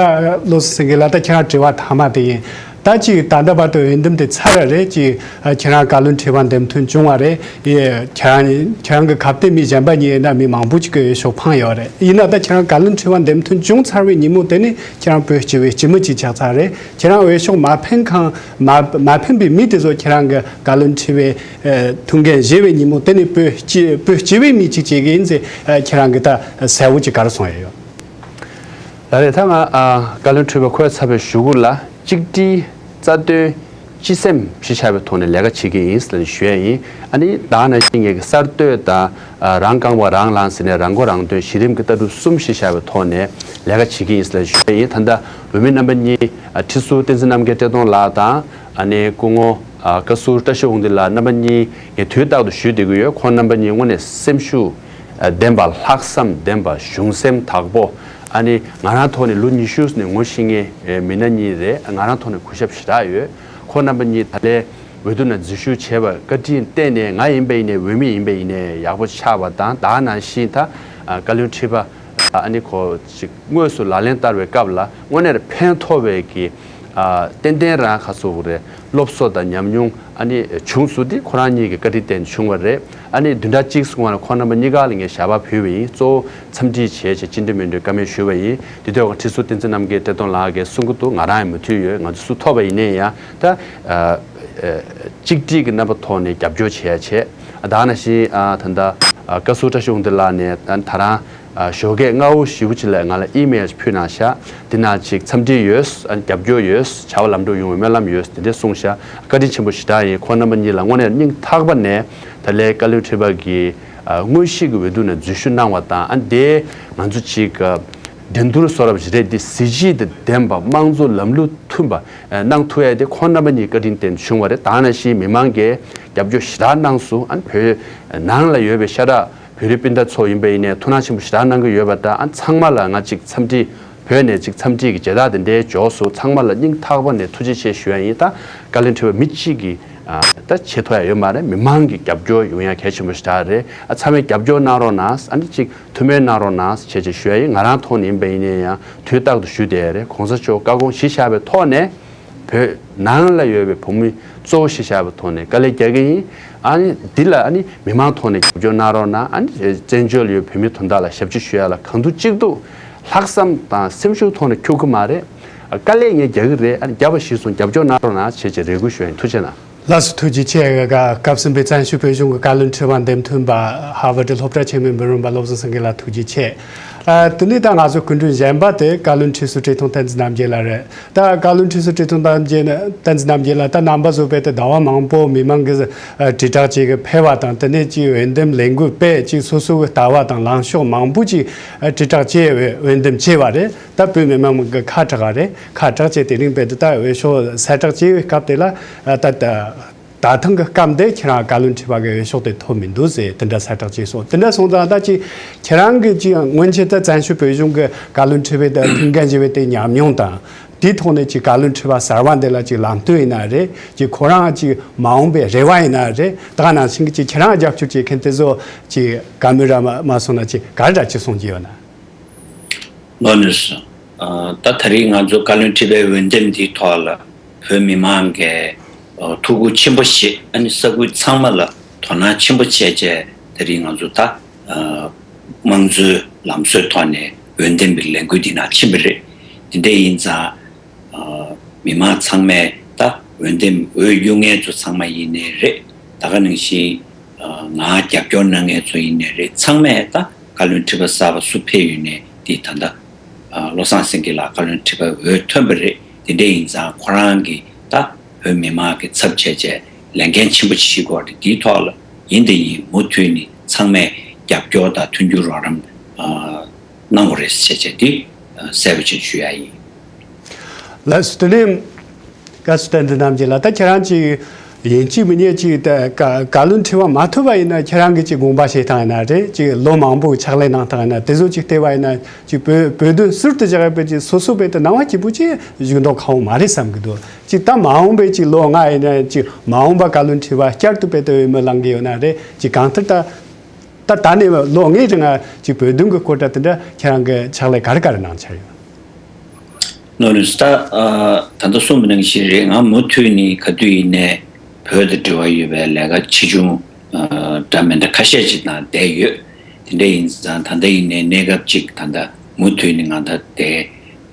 བློ་བཟང་སེང་གེ་ལགས། ད་ཁྱེད་རང་དྲི་བ་མཐའ་མ་དེ་ཡིན། ད་ཅིག་ད་ལྟ་བར་དུ་འོས་འདེམས་དེ་ཚར་བ་རེད། ཅིག་ཨ་ཁྱེད་རང་བཀའ་བློན་ཁྲི་པ་འདེམས་ཐོན་བྱུང་བ་རེད། ཡེ། ཁྱེད་རང་ཁྱེད་རང་གི་ཁ་གཏད་མི་གཞན་པ་གཉིས་ཡིན་ན་མི་མང་པོ་ཅིག་གི་འོས་ཤོག་འཕངས་ཡོད་རེད། ཡིན་ན་ད་ཁྱེད་རང་བཀའ་བློན་ཁྲི་པ་འདེམས་ཐོན་བྱུང་ཚར་བའི་ཉིན་མོ་དེ་ནས་ཁྱེད་རང་བོད་སྤྱི་བའི་སྤྱི་མི་ཅིག་ཆགས་ཚར་རེད། ཁྱེད་རང་འོས་ཤོག་མ་འཕེན་གང་མ་མ་འཕེན་པའི་མི་དེ་ཚོ་ཁྱེད་རང་གི་བཀའ་བློན་ཁྲི་པའི་ཨ་ཐུགས་འགན་བཞེས་པའི་ཉིན་མོ་དེ་ནས་བོད་སྤྱི་བོད་སྤྱི་བའི་མི་གཅིག་བྱེད་ཀྱི་ཡིན་ཟེར། ཨ་ཁྱེད་རང་གི་ད་གསལ་བོ་ཅིག་ག་རེ་གསུངས་ཡོད། ལགས་རེད། ད་ང་ཨ་བཀའ་བློན་ཁྲི་པ་འཁོད་ཚར་བའི་གཞུག་གུ་ལ་གཅིག་སྒྲིལ། རྩ་དོན། སྤྱི་སེམས་གཞི་བཞག་པའི་ཐོག་ནས་ལས་ཀ་བྱེད་ཀྱི་ཡིན་ཟེར་ནས་ཞུ་ཡ་ཡིན། ཨ་ནི་ད་ནང་བཞིན་ངེད་ཀྱི་གསར་གཏོད་དང་། ཨ་རང་རྐང་པ་རང་ལངས་ཟེར་ནས་རང་མགོ་རང་ཐོན་གཞི་རིམ་གྱི་ལྟ་གྲུབ་གསུམ་གཞི་བཞག་པའི་ཐོག་ནས་ལས་ཀ་བྱེད་ཀྱི་ཡིན་ཟེར་ནས་ཞུ་ཡ་ཡིན། ད་ལྟ་འོས་མི་རྣམ་པ་གཉིས། ཨ་ཁྲི་ཟུར་བསྟན་འཛིན་རྣམ་རྒྱལ་བཀྲས་མཐོང་ལགས་དང་། ཨ་ནི་སྐུ་ངོ་ཨ་བཀའ་ཟུར་བཀྲ་ཤིས་དབང་འདུས་ལགས། རྣམ་པ་གཉིས་ངས་དུས་རྟག་ཏུ་ཞུ་བསྡད་ཀྱི་ཡོད། ཁོང་རྣམ་པ་གཉིས་དངོས་གནས་སེམས་ཤུགས་ཨ་ལྡན་པ། ལྷག་བསམ་ལྡན་པ། གཞུང་སེམས་དག་པོ། ཨ་ནི་ང་རང་ཐོག་ནས་ལོ་ཉི་ཤུ་ནས་ངོ་ཤེས་མཁན་ཨེ་མི་སྣ་གཉིས་རེད། ང་རང་ཐོག་ནས་གུས་ཞབས་ཞེ་དྲག་ཡོད། ཁོང་རྣམ་པ་གཉིས་ད་ལན་འོས་བསྡུ་ནང་འཛུལ་ཞུགས་བྱས་པ་བཀའ་དྲིན་བརྟེན་ནས་ང་ཡིན་པ་ཡིན་ནའི་འོས་མི་ཡིན་པ་ཡིན་ནའི་ཡག་པོ་ཆགས་པ་དང་། ད་ནང་བཞིན་ད་ཨ་བཀའ་བློན་ཁྲི་པ་ཨ་ནི་ཁོ་ཅིག་དངོས་སུ་ལག་ལེན་བསྟར་བའི་སྐབས་ལ་དངོས་གནས་ཕན་ཐོགས་པའི་གི་ཨ་ཏན་ཏན་རང་ཁ་སོ་རེ་སློབ་གསོ་དང་ཉམས་མྱོང་ཨ་ནི་བྱུང་སོང་། འདི་ཁོ་རང་གཉིས་ཀྱི་བཀའ་དྲིན་བརྟེན་བྱུང་བ་རེད། ཨ་ནི་བདུན་ཕྲག་གཅིག་སོང་བ་ལ་ཁོང་རྣམ་པ་གཉིས་ཀ་ལ་ངས་ཞལ་པར་ཕུལ་བ་ཡིན། གཙོ་བོ་འཚམས་འདྲི་བྱས་བྱས་ཅི་འདྲ་མི་འདྲ་བཀའ་མོལ་ཞུས་པ་ཡིན། དེ་དུས་ཁྲི་ཟུར་བསྟན་འཛིན་རྣམ་རྒྱལ་བཀྲས་མཐོང་ལགས་ཀྱིས་གསུང་གི་འདུག་ང་རང་ཡང་མུ་མཐུད་ཡོད། ང་ཚོ་སུ་ཐོབ་པ་ཡིན་ནའི་ཡང་ད་ཨ་ཨ་གཅིག་སྒྲིལ་གྱི་རྣམ་པ་ཐོག་ནས་རྒྱབ་སྐྱོར་བྱས་བྱས། ད་ནང་བཞིན་ཨ་ད་ལྟ་ཨ་བཀའ་ཟུར་བཀྲ་ཤིས་དབང་འདུས་ལགས་ནས་ཨ་ད་རང་ཨ་ཞོགས་ཀས་སྔ་པོ་ཞེ་པོ་ཅིག་ལ་ང་ལ་ཨི་མེལ་ཞིག་ཕུལ་གནང་ཤག་དེ་ནང་ཅིག་འཚམས་འདྲི་ཡོད། ཨ་རྒྱབ་སྐྱོར་ཡོད། བྱ་བ་ལམ་འགྲོ་ཡོང་བའི་སྨོན་ལམ་ཡོད། དེ་འདྲ་གསུངས་ཤག་བཀའ་དྲིན་ཆེན་པོ་ཞེ་དྲག་ཡིན། ཁོང་རྣམ་པ་གཉིས་ལ་དངོས་གནས་སྙིང་ཐག་པ་ནས་ད་ལན་བཀའ་བློན་ཁྲི་པ་གིས་ཨ་དངོས་གཞི་གི་འོས་བསྡུ་ནང་འཛུལ་ཞུགས་གནང་བ་དང་། ཨ་དེ་ང་ཚོ་ཅིག་ཨ་འགྲན་བསྡུར་བཟོ་འདྲ་ཞིག་རེད། འདི་གཟི་བརྗིད་དང་ལྡན་པ། དམངས་གཙོ་ལམ་ལུགས་མཐུན་པ་ཨ་གནང་ཐུབ་ཡ་དེ་ཁོང་རྣམ་པ་གཉིས་བཀའ་དྲིན་བརྟེན་བྱུང་བ་རེད། ད་ནང་བཞིན་མི་མང་གིས་རྒྱབ་སྐྱོར་ཞེ་དྲག་གནང་སོང་། ཨ་བོད་ནང་ལ་ཡོད་པའི་ཤ་ཁྲག་བོད་རིགས་སྤུན་ཟླ་ཚོ་ཡིན་པ་ཡིན་ནའི་ཐུགས་སྣང་ཆེན་པོ་ཞེ་དྲག་གནང་གི་ཡོད་པ་དང་། ཨ་ཚང་མ་ལ་ང་ཅིག་འཚམས་འདྲི། བོད་ནས་ཅིག་འཚམས་འདྲི་གི་མཇལ་དར་དེ་འདྲའི་འབྱོར་སོང་། ཚང་མ་ལ་སྙིང་ཐག་པ་ནས་ཐུགས་རྗེ་ཆེ་ཞུ་ཡ་ཡིན། ད་བཀའ་བློན་ཁྲི་པ་མི་གཅིག་གིས་ཨ་ད་བྱེད་ཐུབ་ཡ་ཡོད་མ་རེད། མི་མང་གི་རྒྱབ་སྐྱོར་ཡོང་ཡ་གལ་ཆེན་པོ་ཞེ་དྲག་རེད། ཨ་ཚང་མས་རྒྱབ་སྐྱོར་གནང་རོགས་གནང་། ཨ་ནི་ཅིག་ཐུགས་སྨོན་གནང་རོགས་གནང་བྱས་བྱས་ཞུ་ཡ་ཡིན། ང་རང་ཐོག་ནས་ཡིན་པ་ཡིན་ནའི་ཡང་དུས་རྟག་ཏུ་ཞུ་བསྡད་ཡ་རེད། གོང་ས་མཆོག་བཀའ་དགོངས་གཞི་བཞག་པའི་ཐོག་ནས། བོད་ནང་ལ་ཡོད་པའི་བོད་མི་གཙོ་བོ་གཞི་བཞག་པའི་ཐོག་ནས་དཀའ་ལས་རྒྱག་གི་ཡིན། ཨ་ནི་འདི་ལ་ཨ་ནི་མི་མང་ཐོག་ནས་རྒྱབ་སྐྱོར་གནང་རོགས་གནང་། ཨ་ནི་བཙན་བྱོལ་ཡོད་བོད་མི་དོན་དག་ལ་ཞབས་ཕྱི་ཞུ་ཡ་ལ་གང་ཐུབ་ཅི་ཐུབ་ལྷག་བསམ་དང་སེམས་ཤུགས་ཐོག་ནས་འཁྱུག་གི་མ་རེད། དཀའ་ལས་ངས་རྒྱག་གི་རེད། ཨ་ནི་རྒྱབ་པ་གཞིར་བཟུང་རྒྱབ་སྐྱོར་གནང་རོགས་གནང་བྱས་བྱས་རེ་སྐུལ་ཞུ་ཡ་ཡིན། ཐུགས་རྗེ་གནང་། ལགས་སོ། ཐུགས་རྗེ་ཆེ། སྐབས་གསུམ་པའི་བཙན་བྱོལ་བོད་གཞུང་གི་བཀའ་བློན་ཁྲི་པ་འདེམས་ཐོན་པ། ཧར་ཝརཌ་སློབ་གྲྭ་ཆེན་མོའི་འབུམ་རམས་པ་བློ་བཟང་སེང་གེ་ལགས་ཐུགས་རྗེ་ཆེ། ཨ། དེ་ནས་ད་ང་ཚོ་སྐུ་མགྲོན་གཞན་པ་དེ་བཀའ་བློན་ཁྲི་ཟུར་བཀྲས་མཐོང་བསྟན་འཛིན་རྣམ་རྒྱལ་ལགས་རེད། ད་བཀའ་བློན་ཁྲི་ཟུར་བཀྲས་མཐོང་རྣམ་རྒྱལ་བསྟན་འཛིན་རྣམ་རྒྱལ་ལགས། ད་རྣམ་པ་ཚོ་བས་ད་ཟླ་བ་མང་པོ་མི་མང་གི་ཨ་དྲིལ་བསྒྲགས་ཅིག་གི་ཕེབས་པ་དང་། དེ་ནས་ཅིག་འོས་འདེམས་ལས་འགུལ་སྤེལ། ཅིག་སོ་སོ་གི་ལྟ་བ་དང་ལངས་ཕྱོགས་མང་པོ་ཅིག་ཨ་དྲིལ་བསྒྲགས་བྱས། འོས་འདེམས་བྱས་པ་རེད། ད་བོད་མི་མང་གི་ཁ་གྲག་ག་རེད། ཁ་གྲག་བྱས། དེ་རིང་བས་ད་འོས་ཤོག་གསལ་བསྒྲགས་བྱས་པའི་སྐབས་དེ་ལ། ཨ། ད་ད། ད་ཐེངས་ཀྱི་སྐབས་འདིར་ཁྱེད་རང་བཀའ་བློན་ཁྲི་པ་གི་འོས་ཤོག་དེ་ཐོབ་མི་འདུག་ཟེར་དེ་འདྲ་གསལ་བསྒྲགས་བྱས་སོང་། དེ་འདྲ་སོང་ཙང་ད་ཅིག་ཁྱེད་རང་གི་ཅིག་སྔོན་ཆད་ད་བཙན་བྱོལ་བོད་གཞུང་གི་བཀའ་བློན་ཁྲི་པའི་ད་ཐུགས་འགན་བཞེས་པའི་དེ་ཉམས་མྱོང་དང་། དེའི་ཐོག་ནས་ཅིག་བཀའ་བློན་ཁྲི་པ་གསར་པ་འདི་ལ་ཅིག་ལམ་སྟོན་ཡིན་ན་རེད། ཅིག་ཁོ་རང་ཅིག་མ་འོངས་པའི་རེ་བ་ཡིན་ན་རེད། ད་ག་ནང་བཞིན་གྱི་ཅིག་ཁྱེད་རང་རྒྱབ་སྐྱོར་བྱེད་མཁན་དེ་ཚོ་ཅིག་བཀའ་མོལ་ར་མ་མ་སོང་ན་ཅིག་ག་རེ་འདྲ་ཅིག་གསུང་རྒྱུ་ཡོད་ན། ལགས་སོ། ཨ། ད་ད་རེས་ང་ཚོ་བཀའ་བློན་ཁྲི་པའི་འོས་འདེམས་འདིའི་ཐོག་ལ་བོད་མི་མང་གིས་ཨ་ཐུགས་ཁུར་ཆེན་པོ་བཞེས། ཨ་ནི་ས་ཁུལ་ཚང་མ་ལ་དོ་སྣང་ཆེན་པོ་བྱས་བྱས། ད་རེས་ང་ཚོ་ད་ཨ་དམངས་གཙོའི་ལམ་སྲོལ་ཐོག་ནས་འོས་འདེམས་པའི་ལས་འགུལ་འདི་ནང་ཕྱིན་པ་རེད། དེ་འདྲ་ཡིན་ཙང་། ཨ། མི་མང་ཚང་མས་ད་འོས་འདེམས་འོས་གཡུག་མཁན་ཚོ་ཚང་མ་ཡིན་ནའི་རེད། ད་ག་ནང་བཞིན་ཨ་ང་རྒྱབ་སྐྱོར་གནང་མཁན་ཚོ་ཡིན་ནའི་རེད། ཚང་མས་ད་བཀའ་བློན་ཁྲི་པ་གསར་པ་སུ་ཕེབས་ཡོད་ནའི་དེ་ད་ལྟ་ཨ་བློ་བཟང་སེང་གེ་ལགས་བཀའ་བློན་ཁྲི་པ་འོས་ཐོན་པ་རེད། དེ་འདྲ་ཡིན་ཙང་ཁོ་རང་གིས་ད་བོད་མི་མང་གི་ཚབ་བྱས་བྱས་ལས་འགན་ཆེན་པོ་ཞིག་དགོས་རེད། དེའི་ཐོག་ལ་ཡིན་དང་ཡིན་མུ་མཐུད་ནས་ཚང་མས་རྒྱབ་སྐྱོར་དང་མཐུན་འགྱུར་རོགས་རམ་ཨ་གནང་དགོས་རེད་ཟེར་བྱས་དེ་གསལ་པོ་བྱས་ཞུ་ཡ་ཡིན། ལགས་སོ། དེ་ནས་བཀའ་ཟུར་བསྟན་འཛིན་རྣམ་རྒྱལ་ལགས། ད་ཁྱེད་རང་ཅིག་ཡིན་གཅིག་མིན་གཉིས་ཅིག་ད་བཀའ་བཀའ་བློན་ཁྲི་པ་མ་ཐོབ་པ་ཡིན་ན་ཁྱེད་རང་གིས་ཅིག་དགོངས་པ་བཞེས་སྟངས་ཡིན་ན་རེད། ཅིག་ལོ་མང་པོ་ཕྱག་ལས་གནང་སྟངས་ཡིན་ན། དེ་ཚོ་ཅིག་བལྟས་པ་ཡིན་ན་ཅིག་བོད་བོད་དོན་ཟུར་དུ་བཞག་པའི་ཅིག་སོ་སོ་བས་ད་སྣང་བ་སྐྱིད་པོ་ཅིག་བཞུགས་མདོག་ཁ་པོ་མ་རེད་བསམ་གྱི་འདུག་ཅིག་ད་མ་འོངས་པའི་ཅིག་ལོ་ལྔ་ཡིན་ན་ཅིག་མ་འོངས་པ་བཀའ་བློན་ཁྲི་པ་བསྐྱར་དུ་བོད་དོན་འོས་མི་ལངས་ཀྱི་ཡོད་ན་རེད། ཅིག་གང་ལྟར་ད། ད་ད་ནས་ལོ་ལྔའི་རིང་ང་ཅིག་བོད་དོན་གྱི་སྐོར་དྲ་དེ་འདྲ་ཁྱེད་རང་གི་ཕྱག་ལས་ག་རེ་ག་རེ་གནང་འཆར་ཡོད། ནོར་རིས་ད་ཨ་ད་ལྟ་གསུངས་པ་ནང་བཞིན་རེད། ང་མུ་མཐུད་ནས་ག་དུས་ཡིན་ནའི་བོད་དང་འབྲེལ་བ་ཡོད་པའི་ལས་ཀ་ཆེ་ཆུང་ཨ་འདྲ་མི་འདྲ་ཁ་ཤས་ཅིག་དང་བསྡད་ཡོད། དེ་འདྲ་ཡིན་ཙང་ད་ལྟ་ཡིན་ནའི་གནས་སྐབས་ཅིག་ད་ལྟ་མུ་མཐུད་ནས་ང་ད་དེ་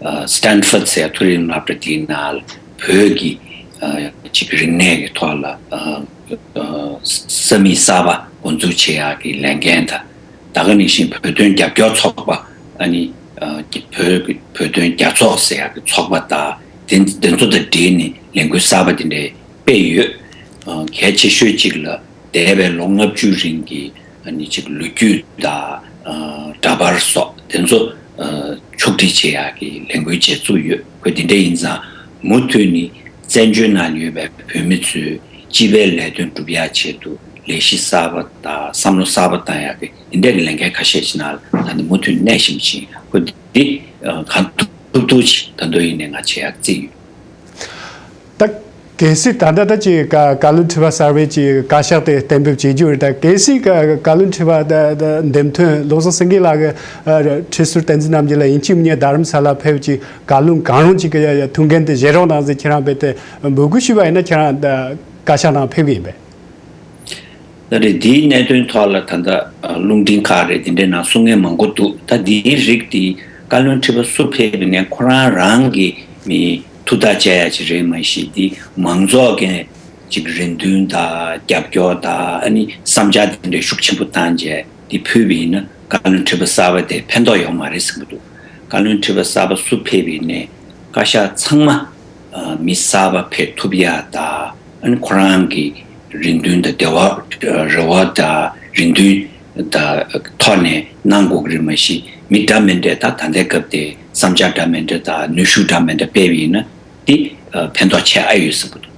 ཨ་Stanford་ཟེར་མཐོ་རིམ་སློབ་གྲྭ་དེའི་ནང་ལ་བོད་ཀྱི་ཨ་ཅིག་རིག་གནས་ཀྱི་ཐོག་ལ་ཨ་ཨ་ས་མིག་གསར་པ་འགོ་འཛུགས་བྱེད་ཡག་གི་ལས་འགན་དང་། ད་ག་ནང་བཞིན་བོད་དོན་རྒྱབ་སྐྱོར་ཚོགས་པ། ཨ་ནི་ཨ་བོད་ཀྱི་བོད་དོན་རྒྱ་ཚོགས་ཟེར་ཡག་གི་ཚོགས་པ་དང་དེ་དེ་ཚོ་དང་འབྲེལ་ནས་ལས་འགུལ་གསར་པ་དེ་འདྲ་སྤེལ་ཡོད། ཨ་གལ་ཆེ་ཤོས་གཅིག་ལ་འདས་པའི་ལོ་ལྔ་བཅུ་རིང་གི་ཨ་ནི་ཅིག་ལོ་རྒྱུས་དང་ཨ་འདྲ་པར་སོགས་དེ་ཚོ་ཨ་ཕྱོགས་སྒྲིག་བྱེད་ཡག་གི་ལས་འགུལ་བྱེད་བཅུག་ཡོད། ཁོས་དེ་འདྲ་ཡིན་ཙང་མུ་མཐུད་ནས་བཙན་བྱོལ་ནང་ཡོད་པའི་བོད་མི་ཚོས་སྤྱི་པའི་ལས་དོན་སྒྲུབ་ཡག་ཆེད་དུ་ལས་གཞི་གསར་པ་དང་བསམ་བློ་གསར་པ་བཏང་ཡག་གི་འདི་འདྲ་གི་ལས་འགན་ཁ་ཤས་ཤིག་ནང་ལ་ད་ནི་མུ་མཐུད་གནས་བཞིན་བྱེད་ཀྱི་ཡིན། ཁོ་འདི་ཨ་གང་ཐུབ་ཐུབ་ཅིག་ད་དུང་ཡིན་ནའི་ང་བྱེད་ཡག་བརྩིས་ཡོད། ད་གལ་སྲིད་ད་ལྟ་ད་ཅིག་བཀའ་བཀའ་བློན་ཁྲི་པ་གསར་པའི་ཅིག་བཀའ་ཤག་དེ་གཏན་འབེབས་བྱེད་རྒྱུ་རེད། ད་གལ་སྲིད་བཀའ་བཀའ་བློན་ཁྲི་པ་ད་ད་འདེམས་ཐོན་བློ་བཟང་སེང་གེ་ལགས་ཀྱི་ཨ་ཁྲི་ཟུར་བསྟན་འཛིན་རྣམ་རྒྱལ་ལགས་ཡིན་གཅིག་མིན་གཉིས་རྡ་རམ་ས་ལ་ཕེབས་ཅིག་བཀའ་བློན་གང་རུང་ཅིག་གི་ཐུགས་འགན་དེ་བཞེས་རོགས་གནང་ཟེར་ཁྱེད་རང་རྦད་དེ་འབོད་སྐུལ་ཞུས་པ་ཡིན་ན་ཁྱེད་རང་ད་བཀའ་ཤག་ནང་ཕེབས་ཀྱི་ཡིན་པས། ད་རེས་འདིའི་གནད་དོན་ཐོག་ལ་ད་ལྟ་ཨ་རླུང་འཕྲིན་ཁག་རེད། དེ་འདྲའི་ནང་གསུང་མཁན་མང་པོ་འདུག་ད་འདིའི་རིགས་འདི་བཀའ་བློན་ཁྲི་པ་སུ་ཕེབས་པ་ཡིན་ནའི་ཁོ་རང་རང་གི་མི་ཐུགས་ཐག་བཅད་ཡ་ཅིག་རེད། མ་གཞི་འདི་མང་ཚོགས་ཀྱི་ཅིག་རེ་འདུན་དང་རྒྱབ་སྐྱོར་དང་ཨ་ནི་བསམ་འཆར་དེ་འདྲ་ཤུགས་ཆེན་པོ་བཏང་རྗེས་འདི་ཕུལ་བ་ཡིན་ན་བཀའ་བློན་ཁྲི་པ་གསར་པ་དེ་ཕན་ཐོགས་ཡོད་མ་རེད་བསམ་གྱི་འདུག་བཀའ་བློན་ཁྲི་པ་གསར་པ་སུ་ཕེབས་པ་ཡིན་ནའི་བཀའ་ཤག་ཚང་མ་ཨ་མི་གསར་པ་ཕེབས་ཐུབ་ཡ་དང་། ཨ་ནི་ཁོ་རང་གི་རེ་འདུན་དང་འདོད་པ་རེ་བ་དང་རེ་འདུན་དང་ཐོག་ནས་གནང་དགོས་ཀྱི་རེད། མ་གཞི་མི་འདྲ་མི་འདྲ་ད་ད་ལྟའི་སྐབས་དེ་བསམ་འཆར་འདྲ་མི་འདྲ་དང་ནུས་ཤུགས་འདྲ་མི་འདྲ་སྤེལ་བ་ཡིན་ན་དེ་ཨ་ཕན་ཐོགས་ཆེ་ཨ་ཡོད་བསམ་གྱི་འདུག་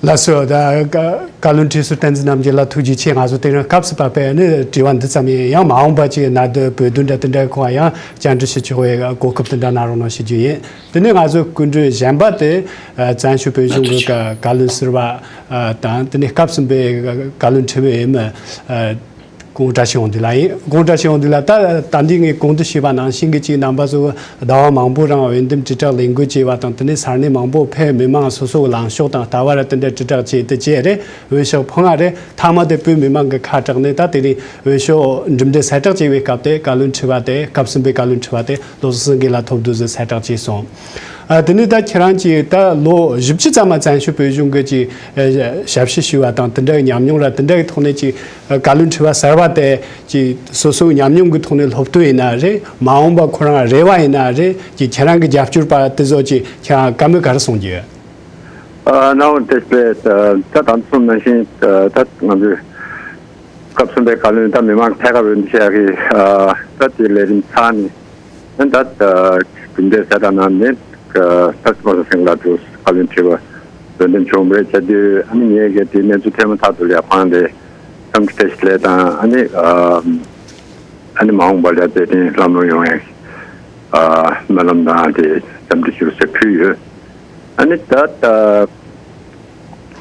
ལགས་སོ། ད་བཀའ་བཀའ་བློན་ཁྲི་ཟུར་བསྟན་འཛིན་རྣམ་རྒྱལ་ལགས་ཐུགས་རྗེ་ཆེ། ང་ཚོ་དེ་རིང་སྐབས་སུ་བབས་པའི་ནི་དྲི་བ་འདི་ཙམ་ཡིན། ཡང་མ་འོངས་པ་ཅིག་གནད་དོན་བོད་དོན་འདྲ་དེ་འདྲའི་སྐོར་ཡང་བཅར་འདྲི་ཞུ་ཆོག་པའི་གོ་སྐབས་དེ་འདྲ་གནང་རོགས་གནང་ཞུ་རྒྱུ་ཡིན། དེ་ནས་ང་ཚོའི་སྐུ་མགྲོན་གཞན་པ་དེ་ཨ་བཙན་བྱོལ་བོད་གཞུང་གི་བཀའ་བཀའ་བློན་ཟུར་པ་ཨ་དང་། དེ་ནས་སྐབས་གསུམ་པའི་བཀའ་བློན་ཁྲི་པའི་འོས་མི་ཨ་ཀོང་བཀྲ་ཤིས་དབང་འདུས་ལགས་ཡིན། ཀོང་བཀྲ་ཤིས་དབང་འདུས་ལགས། ད་ད་འདི་ངས་གོང་དུ་ཞུས་པ་ནང་བཞིན་གྱི་ཅིག་རྣམ་པ་ཚོ་ཟླ་བ་མང་པོ་རིང་འོས་འདེམས་དྲིལ་བསྒྲགས་ལས་འགུལ་བྱས་པ་དང་། དེ་ནས་ས་གནས་མང་པོ་ཕེབས། མི་མང་སོ་སོའི་ལངས་ཕྱོགས་དང་ལྟ་བ་ར་དེ་འདྲ་དྲིལ་བསྒྲགས་བྱས་ཏེ་བྱས་རེད། འོས་ཤོག་ཕོ་ལྔ་རེད། མཐའ་མ་དེ་བོད་མི་མང་གི་ཁ་གྲགས་ནས་ད་དེ་རིང་འོས་ཤོག་གྲུབ་འབྲས་གསལ་བསྒྲགས་བྱས་པའི་སྐབས་དེ་བཀའ་བློན་ཁྲི་པ་དེ་སྐབས་གསུམ་པའི་བཀའ་བློན་ཁྲི་པ་དེ་བློ་བཟང་སེང་གེ་ལགས་ཐོབ་འདུག་ཟེར་གསལ་བསྒྲགས་བྱས་སོང་། ཨ། དེ་ནས་ད་ཁྱེད་རང་གིས་ད་ལོ་བཞི་བཅུ་ཙམ་མ་བཙན་བྱོལ་བོད་གཞུང་གི་ཅིག་ཨ་ཞབས་ཞུ་ཞུས་པ་དང་། དེ་འདྲའི་ཉམས་མྱོང་ར་དེ་འདྲའི་ཐོག་ནས་ཅིག་ཨ་བཀའ་བློན་ཁྲི་པ་གསར་པ་དེ་ཅིག་སོ་སོའི་ཉམས་མྱོང་གི་ཐོག་ནས་སློབ་སྟོན་ཡིན་ན་རེད། མ་འོངས་པ་ཁོ་རང་རེ་བ་ཡིན་ན་རེད། ཅིག་ཁྱེད་རང་གི་རྒྱབ་སྐྱོར་པ་དེ་ཚོ་ཅིག་ཁྱེད་རང་བཀའ་མོལ་ག་རེ་གསུང་རྒྱུ་ཡོད། ཨ། གནང་བ་དེ་སྤེལ། ད་དང་ཐོག་ནང་བཞིན་ད་ང་ཚོས་སྐབས་གསུམ་པའི་བཀའ་བློན། ད་མི་མང་ཐད་ཀར་འོས་བསྡུ་བྱས་ཀྱི་ད་དེ་ལས་རིམ་ཚར་ནས། ཨ། ད་གྲུབ་འབྲས་གསལ་བསྒྲགས་གནང་ནས་ད་ཚོགས་གཙོ་སེང་གེ་ལགས་དུ་བཀའ་བློན་ཁྲི་པ་འོས་འདེམས་བྱུང་བ་རེད། བྱས་དུས་ཨ་ནི་ངས་གལ་ཏེ་གནས་ཚུལ་ཐོན་མ་ཐག་ཏུ་ལ་ཁོང་ལ་འཚམས་འདྲི་བཀྲ་ཤིས་བདེ་ལེགས་དང་། ཨ་ནི་ཨ་ཨ་ནི་མ་འོངས་པ་ལ་དེ་བརྟན་ལམ་ལྷོང་ཡོང་ཡའི་ཨ་སྨོན་ལམ་དང་དེ་འཚམས་འདྲི་ཞུ་ཟེར་ཕུལ་ཡོད། ཨ་ནི་ད་ད་ད་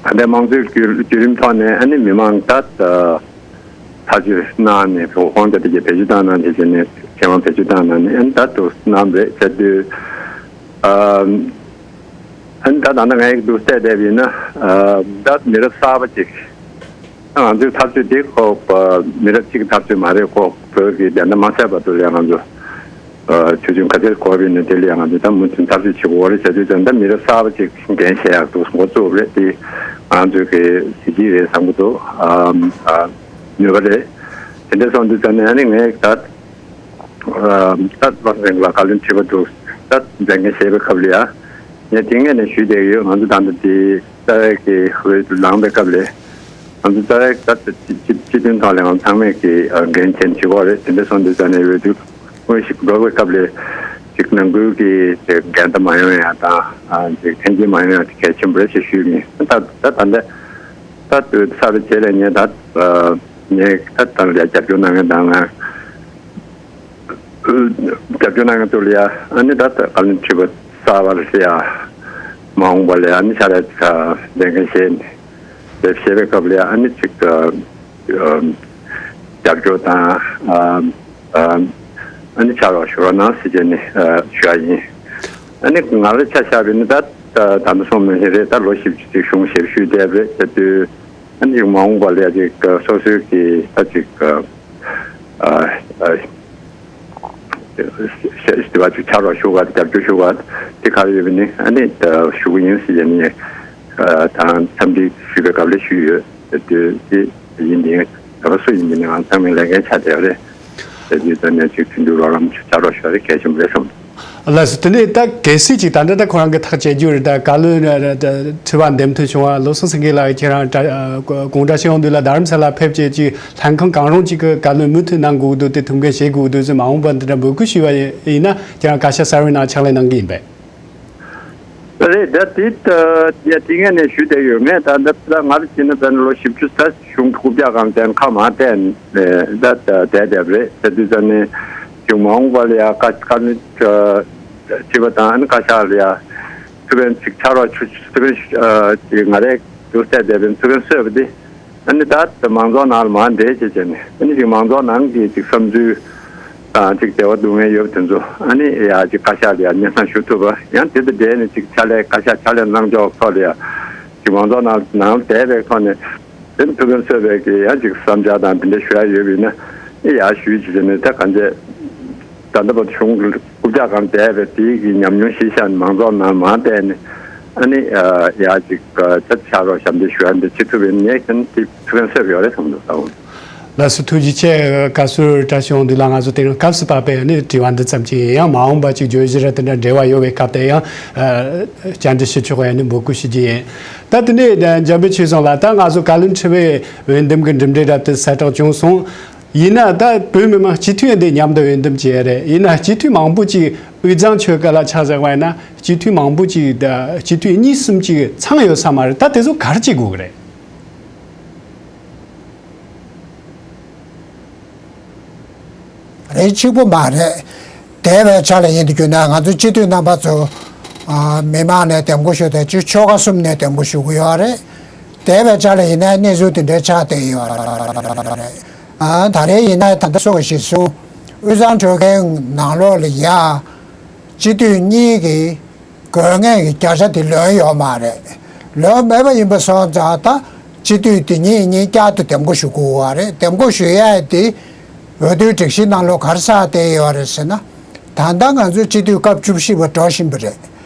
ལྟའི་མང་གཙོའི་བརྒྱུད་བརྒྱུད་རིམ་ཐོག་ནས་ཨ་ནི་མི་མང་ད་ད་ཐག་གཅོད་གནང་ནས། ཁོང་ཁྱེད་དེ་གའི་བེད་སྤྱོད་བཏང་གནང་བྱས་བྱས་ནས་ཁེ་དབང་བེད་སྤྱོད་བཏང་གནང་ནས་ཨ་ནི་ད་དུ་གནང་རེད། བྱས་དུས་ཨ་ཨ་ནི་ད་ད་ལྟ་ངས་འདུག་བལྟས་བསྡད་པ་ཡིན་ན། ཨ་ད་མི་རབས་གསར་པ་ཅིག་ང་ཚོའི་འཐབ་རྩོད་འདི་ཁོ་པ་མི་རབས་གཅིག་གི་འཐབ་རྩོད་མ་རེད། ཁོ་བོད་ཀྱི་བདེན་མཐའ་མ་གསལ་བར་དུ་ལ་ང་ཚོ་ཨ་ཆུ་རྒྱུན་ག་ཚོད་འགོར་བ་ཡིན་ན་དེ་ལ་ང་ཚོ་ད་མུ་མཐུད་འཐབ་རྩོད་བྱེད་དགོས་རེད། བྱས་དུས་ཙང་ད་མི་རབས་གསར་པ་ཅིག་འགན་བཞེས་ཡག་འདུག་འགོ་བཙུགས་རེད། དེ་ང་ཚོའི་གི་གཟི་བརྗིད་རེད་བསམ་གྱི་འདུག་ཨ་ཨ་ནུས་པ་རེད། དེ་འདྲ་སོང་དུས་ཙང་ནས་ཨ་ནི་ངས་ད་ད་བློ་སེང་ལ་བཀའ་བློན་ཁྲི་པ་དུ་ད་མཛད་འགན་བཞེས་པའི་སྐབས་ལ་ཡ། ངས་དེ་སྔ་ནས་ཞུས་བསྡད་ཡོད། ང་ཚོ་ད་ལྟ་དེ་རྩ་བའི་གི་འོས་བསྡུ་ལངས་པའི་སྐབས་ལ་ང་ཚོ་རྩ་བའི་ད་སྤྱི་སྤྱི་སྤྱི་མཐུན་ཐོག་ལ་ང་ཚང་མས་ཀྱི་འགན་འཁྱེར་བྱེད་དགོས་རེད། དེ་འདྲ་སོང་དུས་ཙང་ནས་འོས་བསྡུ་དངོས་ཤིག་འགྲོ་བའི་སྐབས་ལ་ཅིག་ནང་ཁུལ་གྱི་འགལ་ཟླ་མ་ཡོང་ཡ་དང་ཅིག་འཐེན་འཁྱེར་མ་ཡོང་ཡ་དེ་གལ་ཆེན་པོ་རེད་ཅེས་ཞུས་ཡིན། ད་ད་ད་ལྟ་ད་གསར་པའི་ཆེད་ལས་ངས་ད་ངས་ད་ད་ལ་རྒྱབ་སྐྱོར་གནང་མཁན་དང་ང་རྒྱབ་སྐྱོར་གནང་མཁན་ཚོ་ལ་ཡ། ཨ་ནི་ད་ད་བཀའ་བློན་ཁྲི་པ་གསར་པ་ལ་ཡ་མ་འོངས་པ་ལ་ཨ་ནི་ཕྱག་ལས་ལས་འགན་བཞེས་ནས་བྱེད་པའི་སྐབས་ལ་ཡ། ཨ་ནི་ཅིག་རྒྱབ་སྐྱོར་དང་ཨ་ནི་ཕྱག་རོགས་ཞུ་རོགས་གནང་ཟེར་བྱས་ནས་ཞུ་ཡ་ཡིན། ཨ་ནི་ང་ལ་ཆ་བཞག་པ་ཡིན་ན་ད་ད་ལྟ་སོང་མ་ཤེས་རེད། ད་ལོ་བཞི་བཅུ་ཅིག་གཞུང་ཞབས་ཞུས་བསྡད་པ་རེད། བྱས་དུས་ཨ་ནི་ཅིག་མ་འོངས་པ་ལ་ཡ་ཅིག་སོ་སོའི་གི་ད་ཅིག་ཨ་ཨ་ཞེས་པ་ཅིག་ཕྱག་རོགས་ཞུ་ག་རྒྱབ་སྐྱོར་ཞུ་ག་དེ་ག་རེ་ཡོད་པ་ནི་ཨ་ནི་ཞུ་གི་ཡིན་ཟེར་ནས་དང་འཚམས་འདྲི་ཞུས་པའི་སྐབས་ལ་ཞུས་ཡོད། དེ་དེ་ཡིན་དེ་ག་པ་སུ་ཡིན་པ་ནི་ང་ཚང་མའི་ལས་འགན་ཆགས་བསྡད་པ་རེད། དེ་དུས་ད་ནས་ཅིག་མཐུན་འགྱུར་རོགས་རམ་ཕྱག་རོགས་ཞུ་བ་དེ་གལ་ཆེན་པོ་རེད་བསམ། ལགས་སོ། དེ་ནས་ད་གལ་སྲིད་ཅིག་ད་ལྟ་ད་ཁོ་རང་གི་ཐག་བཅད་རྒྱུ་རེད། ད་བཀའ་བློན་ཁྲི་པ་འདེམས་ཐོན་བྱུང་བ་བློ་བཟང་སེང་གེ་ལགས་ཁྱེད་རང་ད་ཨ་གོང་དྲག་སྤྱི་ཡོངས་འདུས་ལ་རྡ་རམ་ས་ལ་ཕེབས་བྱས་ཀྱི་ལྷན་ཁང་གང་རུང་ཅིག་གི་བཀའ་བློན་མུ་མཐུད་གནང་དགོས་འདུག་དེ་ཐུགས་འགན་བཞེས་དགོས་འདུག་ཟེར་མ་འོངས་པ་འདི་འདྲ་འབོད་སྐུལ་ཞུས་པ་ཡིན་ན་ཁྱེད་རང་བཀའ་ཤག་གསར་པའི་ནང་ཕྱག་ལས་གནང་གི་ཡིན་པས། རེད། ད་དེ་ད་ཡ་དེ་སྔ་ནས་ཞུས་བསྡད་ཡོད། ངས་ད་ད་ད་ང་རང་བྱས་ན་ད་ལོ་བཞི་བཅུ་ད་གཞུང་གི་རྐུབ་བཀྱག་སྒང་བསྡད་ཁ་མར་བལྟས་ནས་ད་ད་བསྡད་བསྡད་པ་རེད། ད་དུས་ད་ནས་གཞུང་མ་འོངས་པ་ལ་ཡ་བཀའ་བཀའ་མོལ་བྱེད་པ་དང་ཨ་ནི་བཀའ་ཤག་ལ་ཡ་ཐུགས་ཕན་ཅིག་ཕྱག་རོགས་ཆུ་ཐུགས་ཕན་ཅིག་ང་རས་འདུག་བལྟས་བསྡད་པའི་ཐུགས་ཕན་གསོས་པ་དེ། ཨ་ནི་ད་ལྟ་མང་ཚོགས་ནང་ལ་མར་འདྲེས་བྱས་བྱས་ནས་ཨ་ནི་ཅིག་མང་ཚོགས་ནང་གི་ཅིག་བསམ་ཚུལ་དང་ཅིག་འབྲེལ་བ་འདུག་མཁན་ཡོད་པ་དེ་ཚོ་ཨ་ནི་ཡ་ཅིག་བཀའ་ཤག་ལ་ཡ་སྙན་སེང་ཞུ་ཐུབ་པ། ཡང་དེ་དང་འབྲེལ་ནས་ཅིག་ཕྱག་ལས་བཀའ་ཤག་ཕྱག་ལས་གནང་ཕྱོགས་ཐོག་ལ་ཡ་ཅིག་མང་ཚོགས་ནང་ནང་བསྡད་པའི་ཐོག་ནས་དེ་ཐུགས་ཕན་གསོས་པའི་གི་ཡང་ཅིག་བསམ་འཆར་དང་དེ་འདྲ་ཞུ་ཡ་ཡོད་པ་ཡིན་ན་ཨ་ཡ་ཞུས་བྱས་བྱས་ནས་ད་གང་བྱས། ད་ལྟ་བར་དུ་གཞུང་གི་རྐུབ་བཀྱག་སྒང་བསྡད་པའི་དེའི་གི་ཉམས་མྱོང་གཞིར་བཞག་ནས་མང་ཚོགས་ནང་མར་བསྡད་ནས་ཨ་ནི་ཡ་ཅིག་ད་ཕྱག་རོགས་ཞབས་འདེགས་ཞུ་ཡ་འདི་བྱེད་ཐུབ་པའི་ངས་ཀྱང་དེ་ཐུགས་ཕན་གསོས་ཡོད་རེད་བསམ་འདུག་ད་འོང་། ལགས་སོ། ཐུགས་རྗེ་ཆེ། བཀའ་ཟུར་བཀྲ་ཤིས་དབང་འདུས་ལགས། ང་ཚོ་དེ་རིང་སྐབས་སུ་བབས་པའི་ནི་དྲི་བ་འདི་ཙམ་གྱིས་ཡིན། ཡང་མ་འོངས་པ་ཅིག་བརྗོད་གཞི་ར་དེ་འདྲ་འབྲེལ་བ་ཡོད་པའི་སྐབས་དེ་ཡང་བཅར་འདྲི་ཞུ་ཆོག་ཡ་ནི་འབོད་སྐུལ་ཞུ་རྒྱུ་ཡིན། ད་དེ་ནས་འཇམ་དཔལ་ཆོས་བཟང་ལགས། ད་ང་ཚོ་བཀའ་བློན་ཁྲི་པའི་འོས་འདེམས་ཀྱི་གྲུབ་འབྲས་ར་དེ་གསལ་བསྒྲགས་བྱུང་སོང་། ཡིན་ན་ད་བོད་མི་མང་སྤྱི་འཐུས་འདི་མཉམ་དུ་འོས་འདེམས་བྱས་རེད། ཡིན་ན་སྤྱི་འཐུས་མང་པོ་ཅིག་དབུས་གཙང་ཆོལ་ཁ་ལ་ཆ་བཞག་པ་ཡིན་ན་སྤྱི་འཐུས་མང་པོ་ཅིག་ད་སྤྱི་འཐུས་གཉིས་གསུམ་ཅིག་ཚང་ཡོད་ས་མ་རེད། ད་དེ་ཚོ་ག་རེ་བྱེད་དགོས་ཀྱི་རེད། རེད། གཅིག་པོ་མ་རེད། འདས་པའི་ཆ་ལ་ཡིན་དུ་གྱུར་ན་ང་ཚོ་སྤྱི་འཐུས་རྣམ་པ་ཚོ་ཨ་མི་མང་ནས་འདེམས་བསྐོ་ཞུ་དང་སྤྱི་ཆོལ་ཁ་གསུམ་ནས་འདེམས་བསྐོ་ཞུ་གི་ཡོད་རེད། འདས་པའི་ཆ་ལ་ཡིན་ན་གནས་ཚུལ་དེ་འདྲའི་ཆགས་བསྡད་ཡོད་རེད། ཨ་ད་རེས་ཡིན་ན་ད་ལྟ་སོ་གཞིར་བཟུང་དབུས་གཙང་གྲོས་ཁང་ནང་ལོགས་ལ་ཡ་སྤྱི་འཐུས་གཉིས་ཀྱི་དགོས་ངེས་ཀྱི་བརྒྱ་ཆ་དེ་ལོན་ཡོད་མ་རེད། ལོན་མེད་པ་ཡིན་པ་སོང་ཙང་ད་སྤྱི་འཐུས་དེ་གཉིས་གཉིས་བསྐྱར་དུ་འདེམས་བསྐོ་ཞུ་དགོས་པ་རེད། འདེམས་བསྐོ་ཞུ་ཡ་དེ་འོས་བསྡུའི་སྒྲིག་གཞི་ནང་ལོགས་ག་རེ་ཆགས་བསྡད་ཡོད་རེད་ཟེར་ན། ད་ལྟ་ང་ཚོའི་སྤྱི་འཐུས་སྐབས་བཅུ་བཞི་པ་འགྲོ་བཞིན་པ་རེད།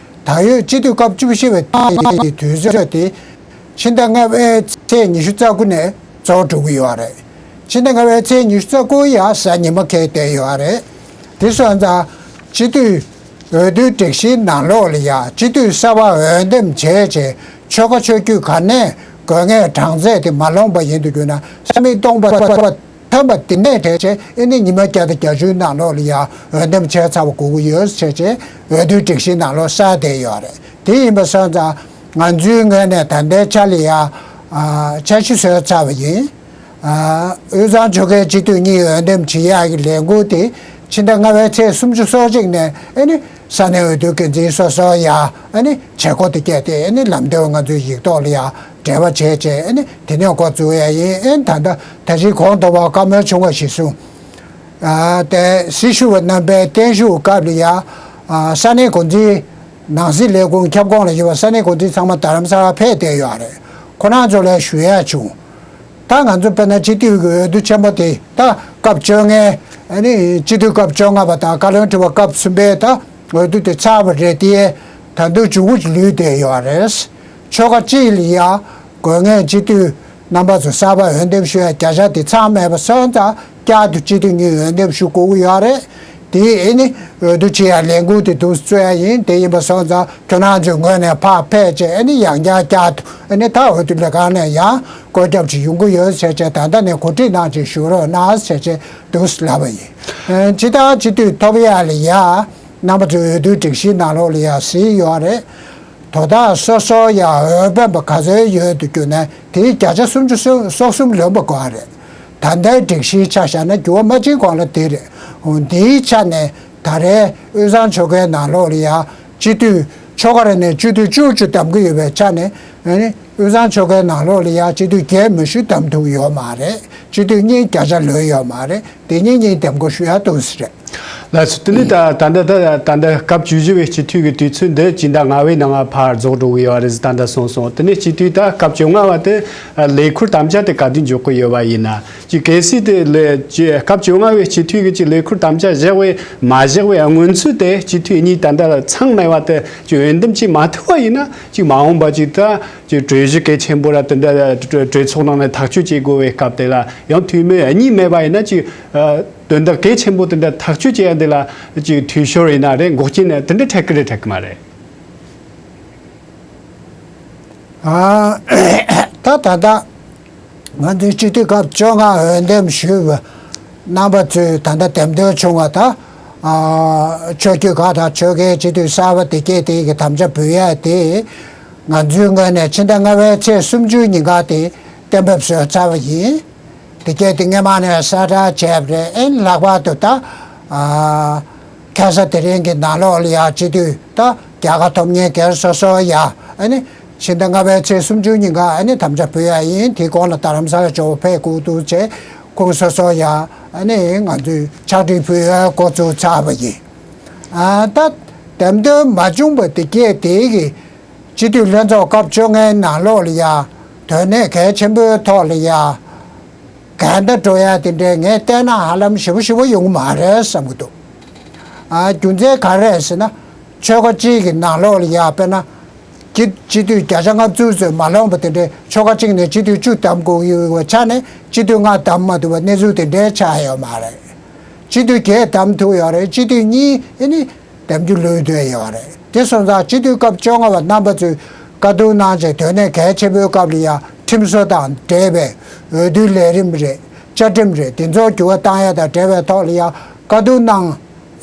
ད་ཡོད་སྤྱི་འཐུས་སྐབས་བཅུ་བཞི་པའི་ཐོག་གི་དུས་ཚོད་དེ་ཕྱི་ཟླ་ལྔ་པའི་ཚེས་ཉི་ཤུ་རྩ་དགུ་ནས་རྫོགས་འགྲོ་གི་ཡོད་རེད། ཕྱི་ཟླ་ལྔ་པའི་ཚེས་ཉི་ཤུ་རྩ་དགུ་ཡང་གཟའ་ཉི་མ་འཁེལ་བསྡད་ཡོད་རེད། དེ་སོང་ཙང་སྤྱི་འཐུས་འོས་བསྡུའི་སྒྲིག་གཞིའི་ནང་ལོགས་ལ་ཡང་སྤྱི་འཐུས་གསར་པ་འོས་འདེམས་བྱས་རྗེས་ཆོལ་ཁ་ཆོས་བརྒྱུད་ག་ནས་དགོས་ངེས་གྲངས་ཚད་དེ་མ་ལོངས་པ་ཡིན་དུ་གྱུར་ན་ས་མིག་སྟོང་པ་ཐོན་པ་དེ་ནས་བྱས་རྗེས་ཨེ་ནི་ཉི་མ་བརྒྱ་དང་བརྒྱད་ཅུའི་ནང་ལོགས་ལ་ཡང་འོས་འདེམས་བྱས་ཚར་བ་དགོས་ཀྱི་ཡོད་ཟེར་བྱས་རྗེས་འོས་བསྡུའི་སྒྲིག་གཞིའི་ནང་ལོགས་གསལ་བསྡད་ཡོད་རེད། དེ་ཡིན་པ་སོང་ཙང་ང་ཚོའི་ངོས་ནས་ད་ལྟའི་ཆ་ལ་ཡང་ཨ་འཆར་གཞི་བཟོས་ཚར་བ་ཡིན། ཨ་དབུས་གཙང་ཆོལ་ཁའི་སྤྱི་འཐུས་གཉིས་འོས་འདེམས་བྱེད་ཡག་གི་ལས་འགུལ་དེ་ཕྱི་ཟླ་ལྔ་པའི་ཚེས་སུམ་ཅུ་སོ་གཅིག་ནས་ཨེ་ནི་ས་གནས་འོས་བསྡུ་འགན་འཛིན་སོ་སོ་ཡ་ཨ་ནི་བྱེད་སྒོ་དེ་བསྐྱལ་ཏེ་ཨེ་ནི་ལམ་སྟོན་ང་ཚོའི་ཡིག་ཐོག་ལ་ཡ་འབྲེལ་བ་བྱས་རྗེས་ཨེ་ནི་དེ་ནས་འགོ་བཙུགས་ཡ་ཡིན། ཨེ་ནི་ད་ལྟ་ད་ཅི་གོང་དུ་བ་བཀའ་མོལ་བྱུང་བ་གཞིར་བཟུང་ཨ་དེ་སྲི་ཞུ་བ་རྣམ་པའི་བརྟན་བཞུགས་སྐབས་ལ་ཡ་ཨ་ས་གནས་འགོ་འཛིན་ནང་སྲིད་ལས་ཁུངས་ཁྱབ་ཁོངས་ལ་ཡོད་པ་ས་གནས་འགོ་འཛིན་ཚང་མ་རྡ་རམ་ས་ལ་ཕེབས་བསྡད་ཡོད་རེད། ཁོ་རང་ཚོ་ལ་ཞུ་ཡ་བྱུང་། ད་ང་ཚོ་དཔེར་ན་སྤྱི་འཐུས་ཀྱི་འོས་བསྡུ་ཆེན་པོ་དེ་ད་སྐབས་བཅོ་ལྔའི་ཨ་ནི་སྤྱི་འཐུས་སྐབས་བཅོ་ལྔ་པ་དང་བཀའ་བློན་ཁྲི་པ་སྐབས་གསུམ་པའི་ད་འོས་བསྡུ་དེ་ཚར་བ་རེད་དེ། ད་དུང་མཇུག་གུ་ལུས་བསྡད་ཡོད་རེད། ཆོལ་ཁ་གཅིག་ལ་ཡ་དགོས་ངེས་སྤྱི་འཐུས་རྣམ་པ་ཚོ་གསར་པ་འོས་འདེམས་ཞུ་ཡ་བརྒྱ་ཆ་དེ་ཚང་མེད་པ་སོང་ཙང་བསྐྱར་དུ་སྤྱི་འཐུས་གཉིས་འོས་འདེམས་ཞུ་དགོས་ཀྱི་ཡོད་རེད། དེ་ཨེ་ནི་འོས་བསྡུ་བྱེད་ཡ་ལས་འགུལ་དེ་འདུག་རྩོད་ཡ་ཡིན། དེ་ཡིན་པ་སོང་ཙང་ཁྱོད་རང་ཚོའི་ངོས་ནས་ཕར་ཕེབས་བྱས་ཨེ་ནི་ཡང་བསྐྱར་བསྐྱར་དུ་ཨེ་ནི་ད་འོས་བསྡུ་ལས་ཁང་ནས་ཡང་བཀོད་ཁྱབ་ཅིག་ཡོང་གི་ཡོད་ཟེར་བྱས་ད་ལྟ་ནས་གོ་སྒྲིག་གནང་ཅིག་ཞུ་རོགས་གནང་ཟེར་བྱས་འདུག་ལབ་པ་ཡིན། ཨེ་ཇི་ལྟར་སྤྱི་འཐུས་ཐོབ་ཡ་ལ་ཡ་རྣམ་པ་ཚོའི་འོས་བསྡུའི་སྒྲིག་གཞིའི་ནང་ལོགས་ལ་ཡ་གཟིགས་ཡོད་རེད། དོ་བདག་སོ་སོ་ཡ་འོས་འཕེན་པ་ག་ཚོད་ཡོད་དུ་གྱུར་ནས་དེའི་བརྒྱ་ཆ་སུམ་ཅུ་སོ་སོ་གསུམ་ལོན་པ་དགོས་པ་རེད། ད་ལྟའི་སྒྲིག་གཞིའི་ཆ་བཞག་ན་འགྱུར་བ་མ་ཕྱིན་གོང་ལ་དེ་རེད། འོ་འདིའི་ཆ་ནས་ད་རེས་དབུས་གཙང་ཆོལ་ཁའི་ནང་ལོགས་ལ་ཡ་སྤྱི་འཐུས་ཆོལ་ཁ་རེ་ནས་སྤྱི་འཐུས་བཅུ་བཅུ་འདེམས་ཀྱི་ཡོད་པའི་ཆ་ནས་ཨ་ནི་དབུས་གཙང་ཆོལ་ཁའི་ནང་ལོགས་ལ་ཡ་སྤྱི་འཐུས་བརྒྱད་མི་ཞུ་འདེམས་ཐུབ་ཡོད་མ་རེད། སྤྱི་འཐུས་གཉིས་བརྒྱ་ཆ་ལོན་ཡོད་མ་རེད། དེ་གཉིས་གཉིས་འདེམས་བསྐོ་ཞུ་ཡ་འདུག་ཟེར་རེད། ལགས་སོ། དེ་ནས་ད་ད་ལྟ་ད་ད་ལྟ་སྐབས་བཅུ་བཞི་པའི་སྤྱི་འཐུས་ཀྱི་དུས་ཚོད་འདི་སྤྱི་ཟླ་ལྔ་པའི་ནང་ཕར་རྫོགས་འགྲོ་གི་ཡོད་རེད་ཟེར་ད་ལྟ་གསུངས་སོང་། དེ་ནས་སྤྱི་འཐུས་ད་སྐབས་བཅོ་ལྔ་པ་དེ་ལས་ཁུར་དམ་བཅའ་དེ་ག་དུས་འཇོག་གི་ཡོད་པ་ཡིན་ན། ཅིག་གལ་སྲིད་དེ་ལས་ཅིག་སྐབས་བཅོ་ལྔ་པའི་སྤྱི་འཐུས་ཀྱི་ཅིག་ལས་ཁུར་དམ་བཅའ་བཞག་པའི་མ་བཞག་པའི་སྔོན་ཚུད་དེ་སྤྱི་འཐུས་གཉིས་ད་ལྟ་ལ་ཚང་མེད་པ་དེ་ཅིག་འོས་འདེམས་ཅིག་མ་ཐུབ་པ་ཡིན་ན་ཅིག་མ་འོངས་པ་ཅིག་ད་ཅིག་གྲོས་གཞི་གལ་ཆེན་པོ་ར་དེ་འདྲ་གྲོས་ཚོགས་ནང་ནས་ཐག་གཅོད་བྱེད་དགོས་པའི་སྐབས་དེ་ལ་ཡང་འཐུས་མི་གཉིས་མེད་པ་ཡིན་ན་ཅིག་དོན་དག་གལ་ཆེན་པོ་དེ་འདྲ་ཐག་གཅོད་བྱེད་ཡ་དེ་ལ་ཅིག་འཐུས་ཤོར་ཡིན་ན་རེད། འགོག་རྐྱེན་དེ་འདྲ་འཕྲད་ཀྱི་རེད་འཕྲད་ཀྱི་མ་རེད། ཨ་ད་ད་ལྟ་ང་ཚོའི་སྤྱི་འཐུས་སྐབས་བཅོ་ལྔ་འོས་འདེམས་ཞུས་པ་རྣམ་པ་ཚོས་ད་ལྟ་འདེམས་ཐོན་བྱུང་བ་ད་ཨ་ཆོས་བརྒྱུད་ཁག་དང་ཆོལ་ཁའི་སྤྱི་འཐུས་གསར་པ་དེ་གས་དེ་གི་དམ་བཅའ་འབུལ་ཡ་དེ་ང་ཚོའི་ངོས་ནས་ཕྱི་ཟླ་ལྔ་པའི་ཚེས་སུམ་ཅུའི་ཉིན་ཀ་དེ་གཏན་འབེབས་བཟོས་ཚར་བ་ཡིན། དེ་གས་དེ་སྔས་མ་ནས་གསལ་བསྒྲགས་བྱས་པ་རེད། ཨེ་ལྷག་པར་དུ་ད་ཨ་ཁ་ས་དེ་རིང་གི་ནང་ལོགས་ལ་ཡ་སྤྱི་འཐུས་ད་རྒྱལ་ཁ་ཐོབ་མཁན་སྒེར་སོ་སོ་ཡ་ཨ་ནི་ཕྱི་ཟླ་ལྔ་པའི་ཚེས་སུམ་ཅུ་ཉིན་ཀ་ཨ་ནི་དམ་བཅའ་འབུལ་ཡ་ཡིན། དེའི་གོང་ལ་རྡ་རམ་ས་ལ་ཇོ་བོ་ཕེབས་དགོས་འདུག་བྱས་ཁོང་སོ་སོ་ཡ་ཨ་ནི་ང་ཚོས་ཕྱག་བྲིས་ཕུལ་ཡ་འགོ་བཙུགས་ཚར་བ་ཡིན། ཨ་ད་འདེམས་ཐོན་མ་བྱུང་བ་དེ་གས་དེ་གི་སྤྱི་འཐུས་ལྷན་ཚོགས་སྐབས་བཅོ་ལྔའི་ནང་ལོགས་ལ་ཡ་དོན་གནད་གལ་ཆེན་པོའི་ཐོག་ལ་ཡ་འགལ་ཟླ་འགྲོ་ཡ་དེ་འདྲའི་ངས་བལྟས་ན་ཧ་ལམ་ཞེ་པོ་ཞེ་པོ་ཡོང་གི་མ་རེད་བསམ་གྱི་འདུག་ཨ་རྒྱུ་མཚན་ག་རེ་རེད་ཟེར་ན་ཆོལ་ཁ་གཅིག་གི་ནང་ལོགས་ལ་ཡ་དཔེར་ན་སྤྱི་སྤྱི་འཐུས་བརྒྱ་ཆ་ལྔ་བཅུ་ཙམ་མ་ལོངས་པ་དེ་འདྲའི་ཆོལ་ཁ་གཅིག་ནས་སྤྱི་འཐུས་བཅུ་བདམས་དགོས་ཡོད་པའི་ཆ་ནས་སྤྱི་འཐུས་ལྔ་བདམས་མ་ཐུབ་པ་གནས་ཚུལ་དེ་འདྲའི་ཆགས་ཡོད་མ་རེད། སྤྱི་འཐུས་བརྒྱད་བདམས་ཐུབ་ཡོད་རེད། སྤྱི་འཐུས་གཉིས་ཨེ་ནི་འདེམས་རྒྱུ་ལུས་བསྡད་ཡོད་རེད། དེ་སོང་ཙང་སྤྱི་འཐུས་སྐབས་བཅོ་ལྔ་པ་རྣམ་པ་ཚོས་བཀའ་བསྡུར་གནང་བྱས་དོན་གནད་གལ་ཆེན་པོའི་སྐབས་ལ་ཡང་ཁྲིམས་བཟོ་དང་འབྲེལ་བའི་འོས་བསྡུའི་ལས་རིམ་རེད། བཅའ་ཁྲིམས་རེད། དེ་ཚོ་འགྱུར་བ་བཏང་ཡ་དང་འབྲེལ་བའི་ཐོག་ལ་ཡང་བཀའ་བསྡུར་གནང་།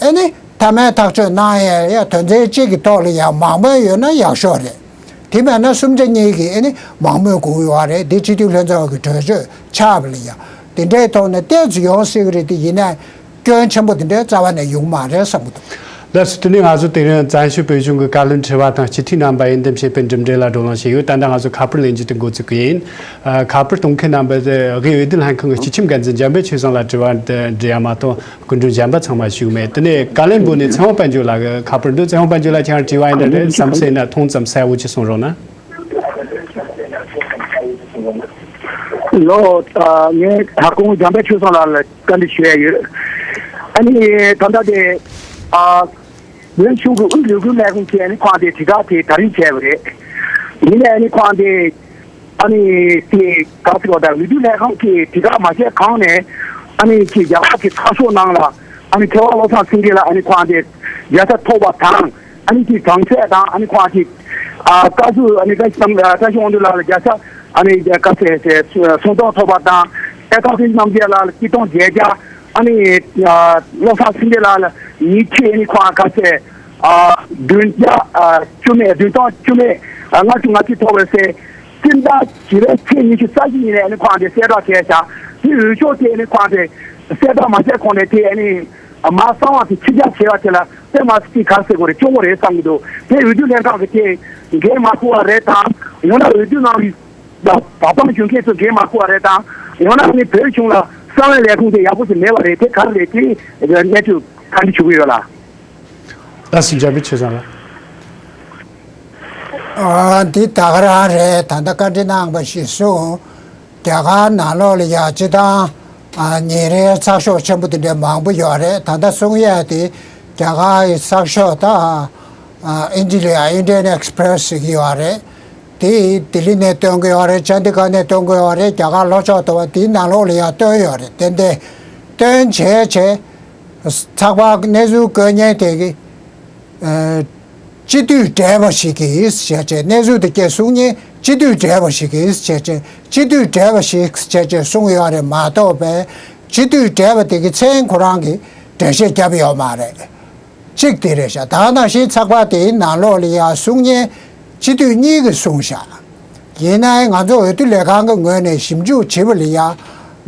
ཨེ་ནི་མཐའ་མའི་ཐག་གཅོད་གནང་ཡ་ཡ་དོན་ཚན་གཅིག་གི་ཐོག་ལ་ཡང་མང་མོས་ཡོད་ན་ཡག་ཤོས་རེད། དེ་མེད་ན་གསུམ་ཆ་གཉིས་ཀྱིས་ཨེ་ནི་མང་མོས་དགོས་ཀྱི་ཡོད་རེད། འདི་སྤྱི་འཐུས་ལྷན་ཚོགས་ཀྱི་གྲོས་ཆོད་ཆགས་པ་ལ་ཡང་དེ་འདྲའི་ཐོག་ནས་ཏོག་ཙམ་ཡོང་སྲིད་ཀྱི་རེད། དེ་ཡིན་ན་སྐྱོན་ཆེན་པོ་དེ་འདྲའི་རྩ་བ་ནས་ཡོང་མ་རེད་བསམ་གྱི་འདུག་ལགས་སོ། དེ་ནས་ང་ཚོ་དེ་རིང་བཙན་བྱོལ་བོད་གཞུང་གི་བཀའ་བློན་ཁྲི་པ་དང་སྤྱི་འཐུས་རྣམ་པ་འོས་འདེམས་བྱེད་པའི་གྲུབ་འབྲས་ལ་བགྲོ་གླེང་བྱས་ཡོད། ད་ལྟ་ང་ཚོ་ཁ་པར་ལེན་རྒྱུ་དེ་འགོ་བཙུགས་ཀྱི་ཡིན། ཨ། ཁ་པར་གཏོང་མཁན་རྣམ་པ་དེ་དབུས་འོས་བསྡུ་ལྷན་ཁང་གི་སྤྱི་ཁྱབ་འགན་འཛིན་འཇམ་དཔལ་ཆོས་བཟང་ལ་དྲི་བ་འདི་འདྲི་ཡ་མ་གཏོགས་སྐུ་མགྲོན་གཞན་པ་ཚང་མ་ཞུགས་མེད། དེ་ནས་བཀའ་བློན་པོ་ནས་ཚེ་དབང་དཔལ་འབྱོར་ལགས་ཀྱི་ཁ་པར་འདུག་ཚེ་དབང་དཔལ་འབྱོར་ལགས་ཁྱེད་རང་དྲི་བ་ཡིན་ན་རེད། བསམ་གསལ་ན་ཐུང་ཙམ་གསལ་བོ་ཅིག་གསུང་རོགས་གནང་། ལོ། ཨ། ངས་ད་སྐུ་ངོ་འཇམ་དཔལ་ཆོས་བཟང་ལགས་ལ་བཀའ་འདྲི་ཞུ་ཡ་ཡོད། ཨ་ནི་ད་ལྟ་དེ། ཨ། བོད་གཞུང་གི་དབུས་ལས་ཁུངས་ལས་ཁུངས་ཀྱིས་ཨ་ནི་ཁོང་དེ་དྲིལ་བསྒྲགས་དེ་ད་རིང་བྱས་པ་རེད། ཡིན་ནའི་ཨ་ནི་ཁོང་དེ་ཨ་ནི་དེ་ག་ཟེར་བ་དང་འོས་བསྡུ་ལྷན་ཁང་གིས་དྲིལ་བསྒྲགས་མ་བྱས་གོང་ནས་ཨ་ནི་ཅིག་རྒྱ་གར་གྱི་ཚགས་ཤོག་ནང་ལ་ཨ་ནི་མཁས་དབང་བློ་བཟང་སེང་གེ་ལ་ཨ་ནི་ཁོང་དེ་རྒྱལ་ས་ཐོབ་པ་དང་། ཨ་ནི་ཅིག་གྲངས་ཚད་དང་ཨ་ནི་ཁོང་ཅིག་ཨ་བཀའ་ཟུར་ཨ་ནི་བཀའ་ཤག་བཀའ་ཤག་དབང་འདུས་ལགས་ལ་བརྒྱ་ཆ་ཨ་ནི་བརྒྱ་ཁ་ཤས་ཤས་སུམ་སྟོང་ཐོབ་པ་དང་། ཨེ་ཐོག་སྲིད་རྣམ་རྒྱལ་ལགས་ལ་ཆིག་སྟོང་བརྒྱད་བརྒྱ། ཨ་ནི་ཨ་བློ་བཟང་སེང་གེ་ལགས་ལ་ཉིས་ཁྲི། ཨ་ནི་ཁོང་ཁ་ཤས་ཨ་བདུན་བརྒྱ་ཨ་བཅུ་མེད་བདུན་སྟོང་བཅུ་མེད་ཨ་ལྔ་བཅུ་ང་གཅིག་ཐོབ་པ་རེད་ཟེར། སྤྱི་ཟླ་བཞི་པའི་ཚེས་ཉི་ཤུ་རྩ་བཞི་ཉིན་ནས་ཨ་ནི་ཁོང་དེ་གསལ་བསྒྲགས་བྱས་ཤག་དེ་འོས་ཤོག་དེ་ཨ་ནི་ཁོང་དེ་གསལ་བསྒྲགས་མ་བྱས་གོང་ནས་དེ་ཨ་ནི་མ་གསང་བ་དེ་ཕྱི་རྒྱ་བྱས་པ་དེ་ལ་དཔེ་མ་སྲིད་ག་རེ་ཟེར་དགོས་རེད། སྐྱོ་བོ་རེད་བསམ་གྱི་འདུག་དེ་འོས་བསྡུ་ལྷན་ཁང་གི་དེ་འགན་མ་འཁུར་བ་རེད་དང་། ཡང་ན་འོས་བསྡུ་ནང་བ་བ་སྤང་ཞུ་མཁན་ཚོ་འགན་མ་འཁུར་བ་རེད་དང་། ཡང་ན་ཨ་ནི་བོད་གཞུང་ལ་གསང་བའི་ལས་ཁུངས་དེ་ཡག་པོ་ཞིག་མེད་པ་རེད། དེ་ག་རེ་རེད། དེ་གནས་ཚུལ་བཀའ་འདྲི་ཞུ་གི་ཡོད་ལ། ལགས་སོ། འཇམ་དཔལ་ཆོས་བཟང་ལགས། ཨ་འདི་ད་ག་རང་རེད། ད་ལྟ་བཀའ་འདྲི་གནང་བ་ཞིག་སོང་། རྒྱ་གར་ནང་ལོགས་ལ་ཡ་སྤྱི་བཏང་ཨ་ཉིན་རེའི་ཚགས་ཤོག་ཆེན་པོ་དེ་འདྲ་མང་པོ་ཡོད་རེད། ད་ལྟ་གསུང་ཡས་དེ་རྒྱ་གར་གྱི་ཚགས་ཤོག་ད་ཨ་ཨིན་ཇི་ལ་ཡ་Indian Express་ཟེར་གྱི་ཡོད་རེད། དེ་ལྡི་ལི་ནས་བཏོན་གྱི་ཡོད་རེད། ཅན་ཌི་གྷར་ནས་བཏོན་གྱི་ཡོད་རེད། རྒྱ་གར་ལྷོ་ཕྱོགས་དུ་བ་དེའི་ནང་ལོགས་ལ་ཡ་བཏོན་ཡོད་རེད། ཏན་ཏན་བཏོན་བྱས་བྱས་ཚགས་པར་གནས་ཚུལ་བཀོད་མཁན་དེ་གི་ཨ་སྤྱི་འཐུས་བགྲེས་པ་ཞིག་གིས་བྱས་བྱས་གནས་ཚུལ་དེ་སྐད་གསུང་མཁན་སྤྱི་འཐུས་བགྲེས་པ་ཞིག་གིས་བྱས་བྱས་སྤྱི་འཐུས་བགྲེས་པ་ཞིག་བྱས་བྱས་གསུང་ཡོད་རེད་མ་གཏོགས་པའི་སྤྱི་འཐུས་བགྲེས་པ་དེ་གི་མཚན་ཁོ་རང་གིས་འགྲེལ་བཤད་བརྒྱབ་ཡོད་མ་རེད། གཅིག་དེ་རེད་ཤག་ད་ནང་བཞིན་ཚགས་པར་དེའི་ནང་ལོགས་ལ་ཡ་གསུང་མཁན་སྤྱི་འཐུས་གཉིས་ཀྱིས་གསུངས་ཤག་ཡིན་ནའི་ང་ཚོ་འོས་བསྡུ་ལས་ཁང་གི་ངོས་ནས་ཞིབ་འཇུག་བྱེད་པ་ལ་ཡ་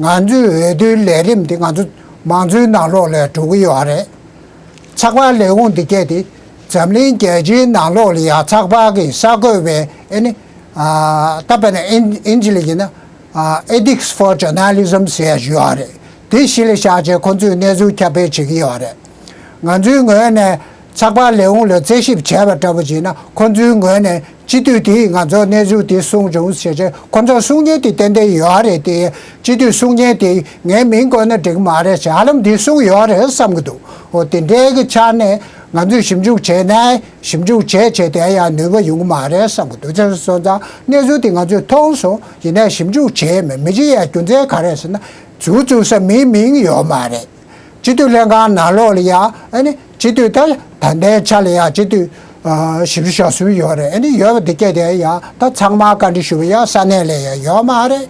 ང་ཚོའི་འོས་བསྡུའི་ལས་རིམ་དེ་ང་ཚོ་མང་གཙོའི་ནང་ལོགས་ལ་འགྲོ་གི་ཡོད་རེད། ཚགས་པར་ལས་ཁུངས་འདི་གས་དེ་འཛམ་གླིང་རྒྱལ་སྤྱིའི་ནང་ལོགས་ལ་ཡང་ཚགས་པར་གྱི་གསར་འགོད་པའི་ཨ་ནི་ཨ་ད་དཔེར་ན་ཨིན་ཨིན་ཇི་ལ་ཡིན་ན་ཨ་Ethics for Journalism་ཟེར་ཡ་ཞིག་ཡོད་རེད། དེ་གཞི་ལ་བཞག་བྱས་ཁོ་ཚོས་གནས་ཚུལ་ཁྱབ་སྤེལ་བྱེད་ཀྱི་ཡོད་རེད། ང་ཚོའི་ངོས་ནས་ཚགས་པར་ལས་ཁུངས་ལ་རྩད་ཞིབ་བྱས་པ་འདྲ་པོ་བྱས་ན་ཁོ་ཚོའི་ངོས་ནས་སྤྱི་འཐུས་དེས་ང་ཚོར་གནས་ཚུལ་དེ་གསུངས་བྱུང་ཟེར་བྱས་ཁོ་ཚོར་གསུང་མཁན་དེ་ཏན་ཏན་ཡོད་རེད་དེ། སྤྱི་འཐུས་གསུང་མཁན་དེ་ངའི་མིང་བཀོད་ན་འགྲིག་མ་རེད་ཟེར་ཧ་ལམ་དེ་གསུངས་ཡོད་རེད་བསམ་གྱི་འདུག་འོ་དེ་འདྲའི་གི་ཆ་ནས་ང་ཚོས་ཞིབ་འཇུག་བྱས་ནའི་ཞིབ་འཇུག་བྱས་བྱས་དེ་ཡང་ནུས་པ་ཡོང་གི་མ་རེད་བསམ་གྱི་འདུག་དེ་སོང་ཙང་གནས་ཚུལ་དེ་ང་ཚོས་མཐོང་སོང་། ཡིན་ནའི་ཞིབ་འཇུག་བྱས་མེད། མི་བྱེད་ཡ་རྒྱུ་མཚན་ག་རེ་ཟེར་ན་ཟུར་བཙུགས་ས་མིའི་མིང་ཡོད་མ་རེད། སྤྱི་འཐུས་ལྷན་ཁང་ནང་ལོགས་ལ་ཡ་ཨ་ནི་སྤྱི་འཐུས་ད་ད་ལྟའི་ཆ་ལ་ཡ་སྤྱི་འཐུས་ཨ་བཞི་བཅུ་ཞེ་གསུམ་ཡོད་རེད། ཨ་ནི་ཡོད་པ་དེ་སྐད་དེ་ཡ་ད་ཚང་མ་བཀའ་འདྲི་ཞུ་བ་ཡ་ས་གནས་ལ་ཡ་ཡོད་མ་རེད།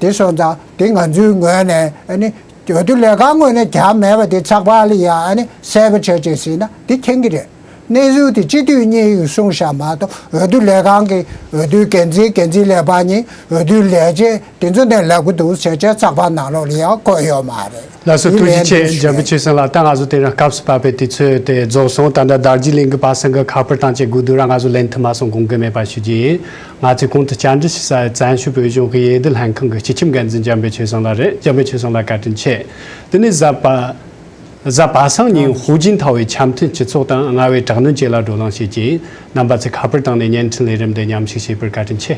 དེ་སོང་ཙང་དེ་ང་ཚོའི་ངོས་ནས་ཨ་ནི་འོས་བསྡུ་ལས་ཁང་ངོས་ནས་རྒྱག་མེད་པ་དེ་ཚགས་པར་ལ་ཡ་ཨ་ནི་གསལ་པོ་བྱས་བྱས་ཟིན་ན་དེ་མཁྱེན་གྱི་རེད། གནས་ཚུལ་དེ་སྤྱི་འཐུས་གཉིས་ཀྱིས་གསུངས་བཞག་མ་གཏོགས་འོས་བསྡུ་ལས་ཁང་གི་འོས་བསྡུའི་འགན་འཛིན་འགན་འཛིན་ལས་པ་གཉིས་འོས་བསྡུའི་ལས་བྱེད་དེ་ཚོ་ནས་ལབ་ཀྱི་འདུག་ཟེར་བྱས་ཚགས་པར་ནང་ལོགས་ལ་ཡང་བཀོད་ཡོད་མ་རེད། ལགས་སོ། དེ་ཐུགས་རྗེ་ལན་ཆེ། དུ་འཇམ་དཔལ་ཞུས། ཆོས་བཟང་ལགས། ད་ང་ཚོ་དེ་རིང་སྐབས་སུ་བབས་པའི་དུས་ཚོད་དེ་རྫོགས་སོང་། ད་ལྟ་རྡོ་རྗེ་གླིང་གི་པ་སངས་གི་ཁ་པར་དང་བཅས་དགོས་འདུག་ར། ང་ཚོ་ལན་ཐུབ་མ་སོང་། དགོངས་འགལ་མེད་པ་ཞུ་རྒྱུ་ཡིན། ང་ཚོས་གོང་དུ་བཅར་འདྲི་ཞུས་ས་བཙན་བྱོལ་བོད་གཞུང་གི་འོས་བསྡུ་ལྷན་ཁང་གི་སྤྱི་ཁྱབ་འགན་འཛིན་འཇམ་དཔལ་ཆོས་བཟང་ལགས་རེད། འཇམ་དཔལ་ཆོས་བཟང་ལགས་བཀའ་དྲིན་ཆེ། དེ་ནས་གཟའ་པ་གཟའ་པ་སངས་ཉིན་ཧུའུ་ཅིན་ཐའོ་བའི་འཆམ་མཐུན་སྤྱི་ཚོགས་དང་རྔ་བའི་དྲག་གནོན་བཅས་ལ་བགྲོ་གླེང་བྱེད་ཀྱི་ཡིན། རྣམ་པ་ཚོས་ཁ་པར་བཏང་ནས་བརྙན་འཕྲིན་ལས་རིམ་དེ་མཉམ་ཞུགས་བྱེད་པར་བཀའ་དྲིན་ཆེ།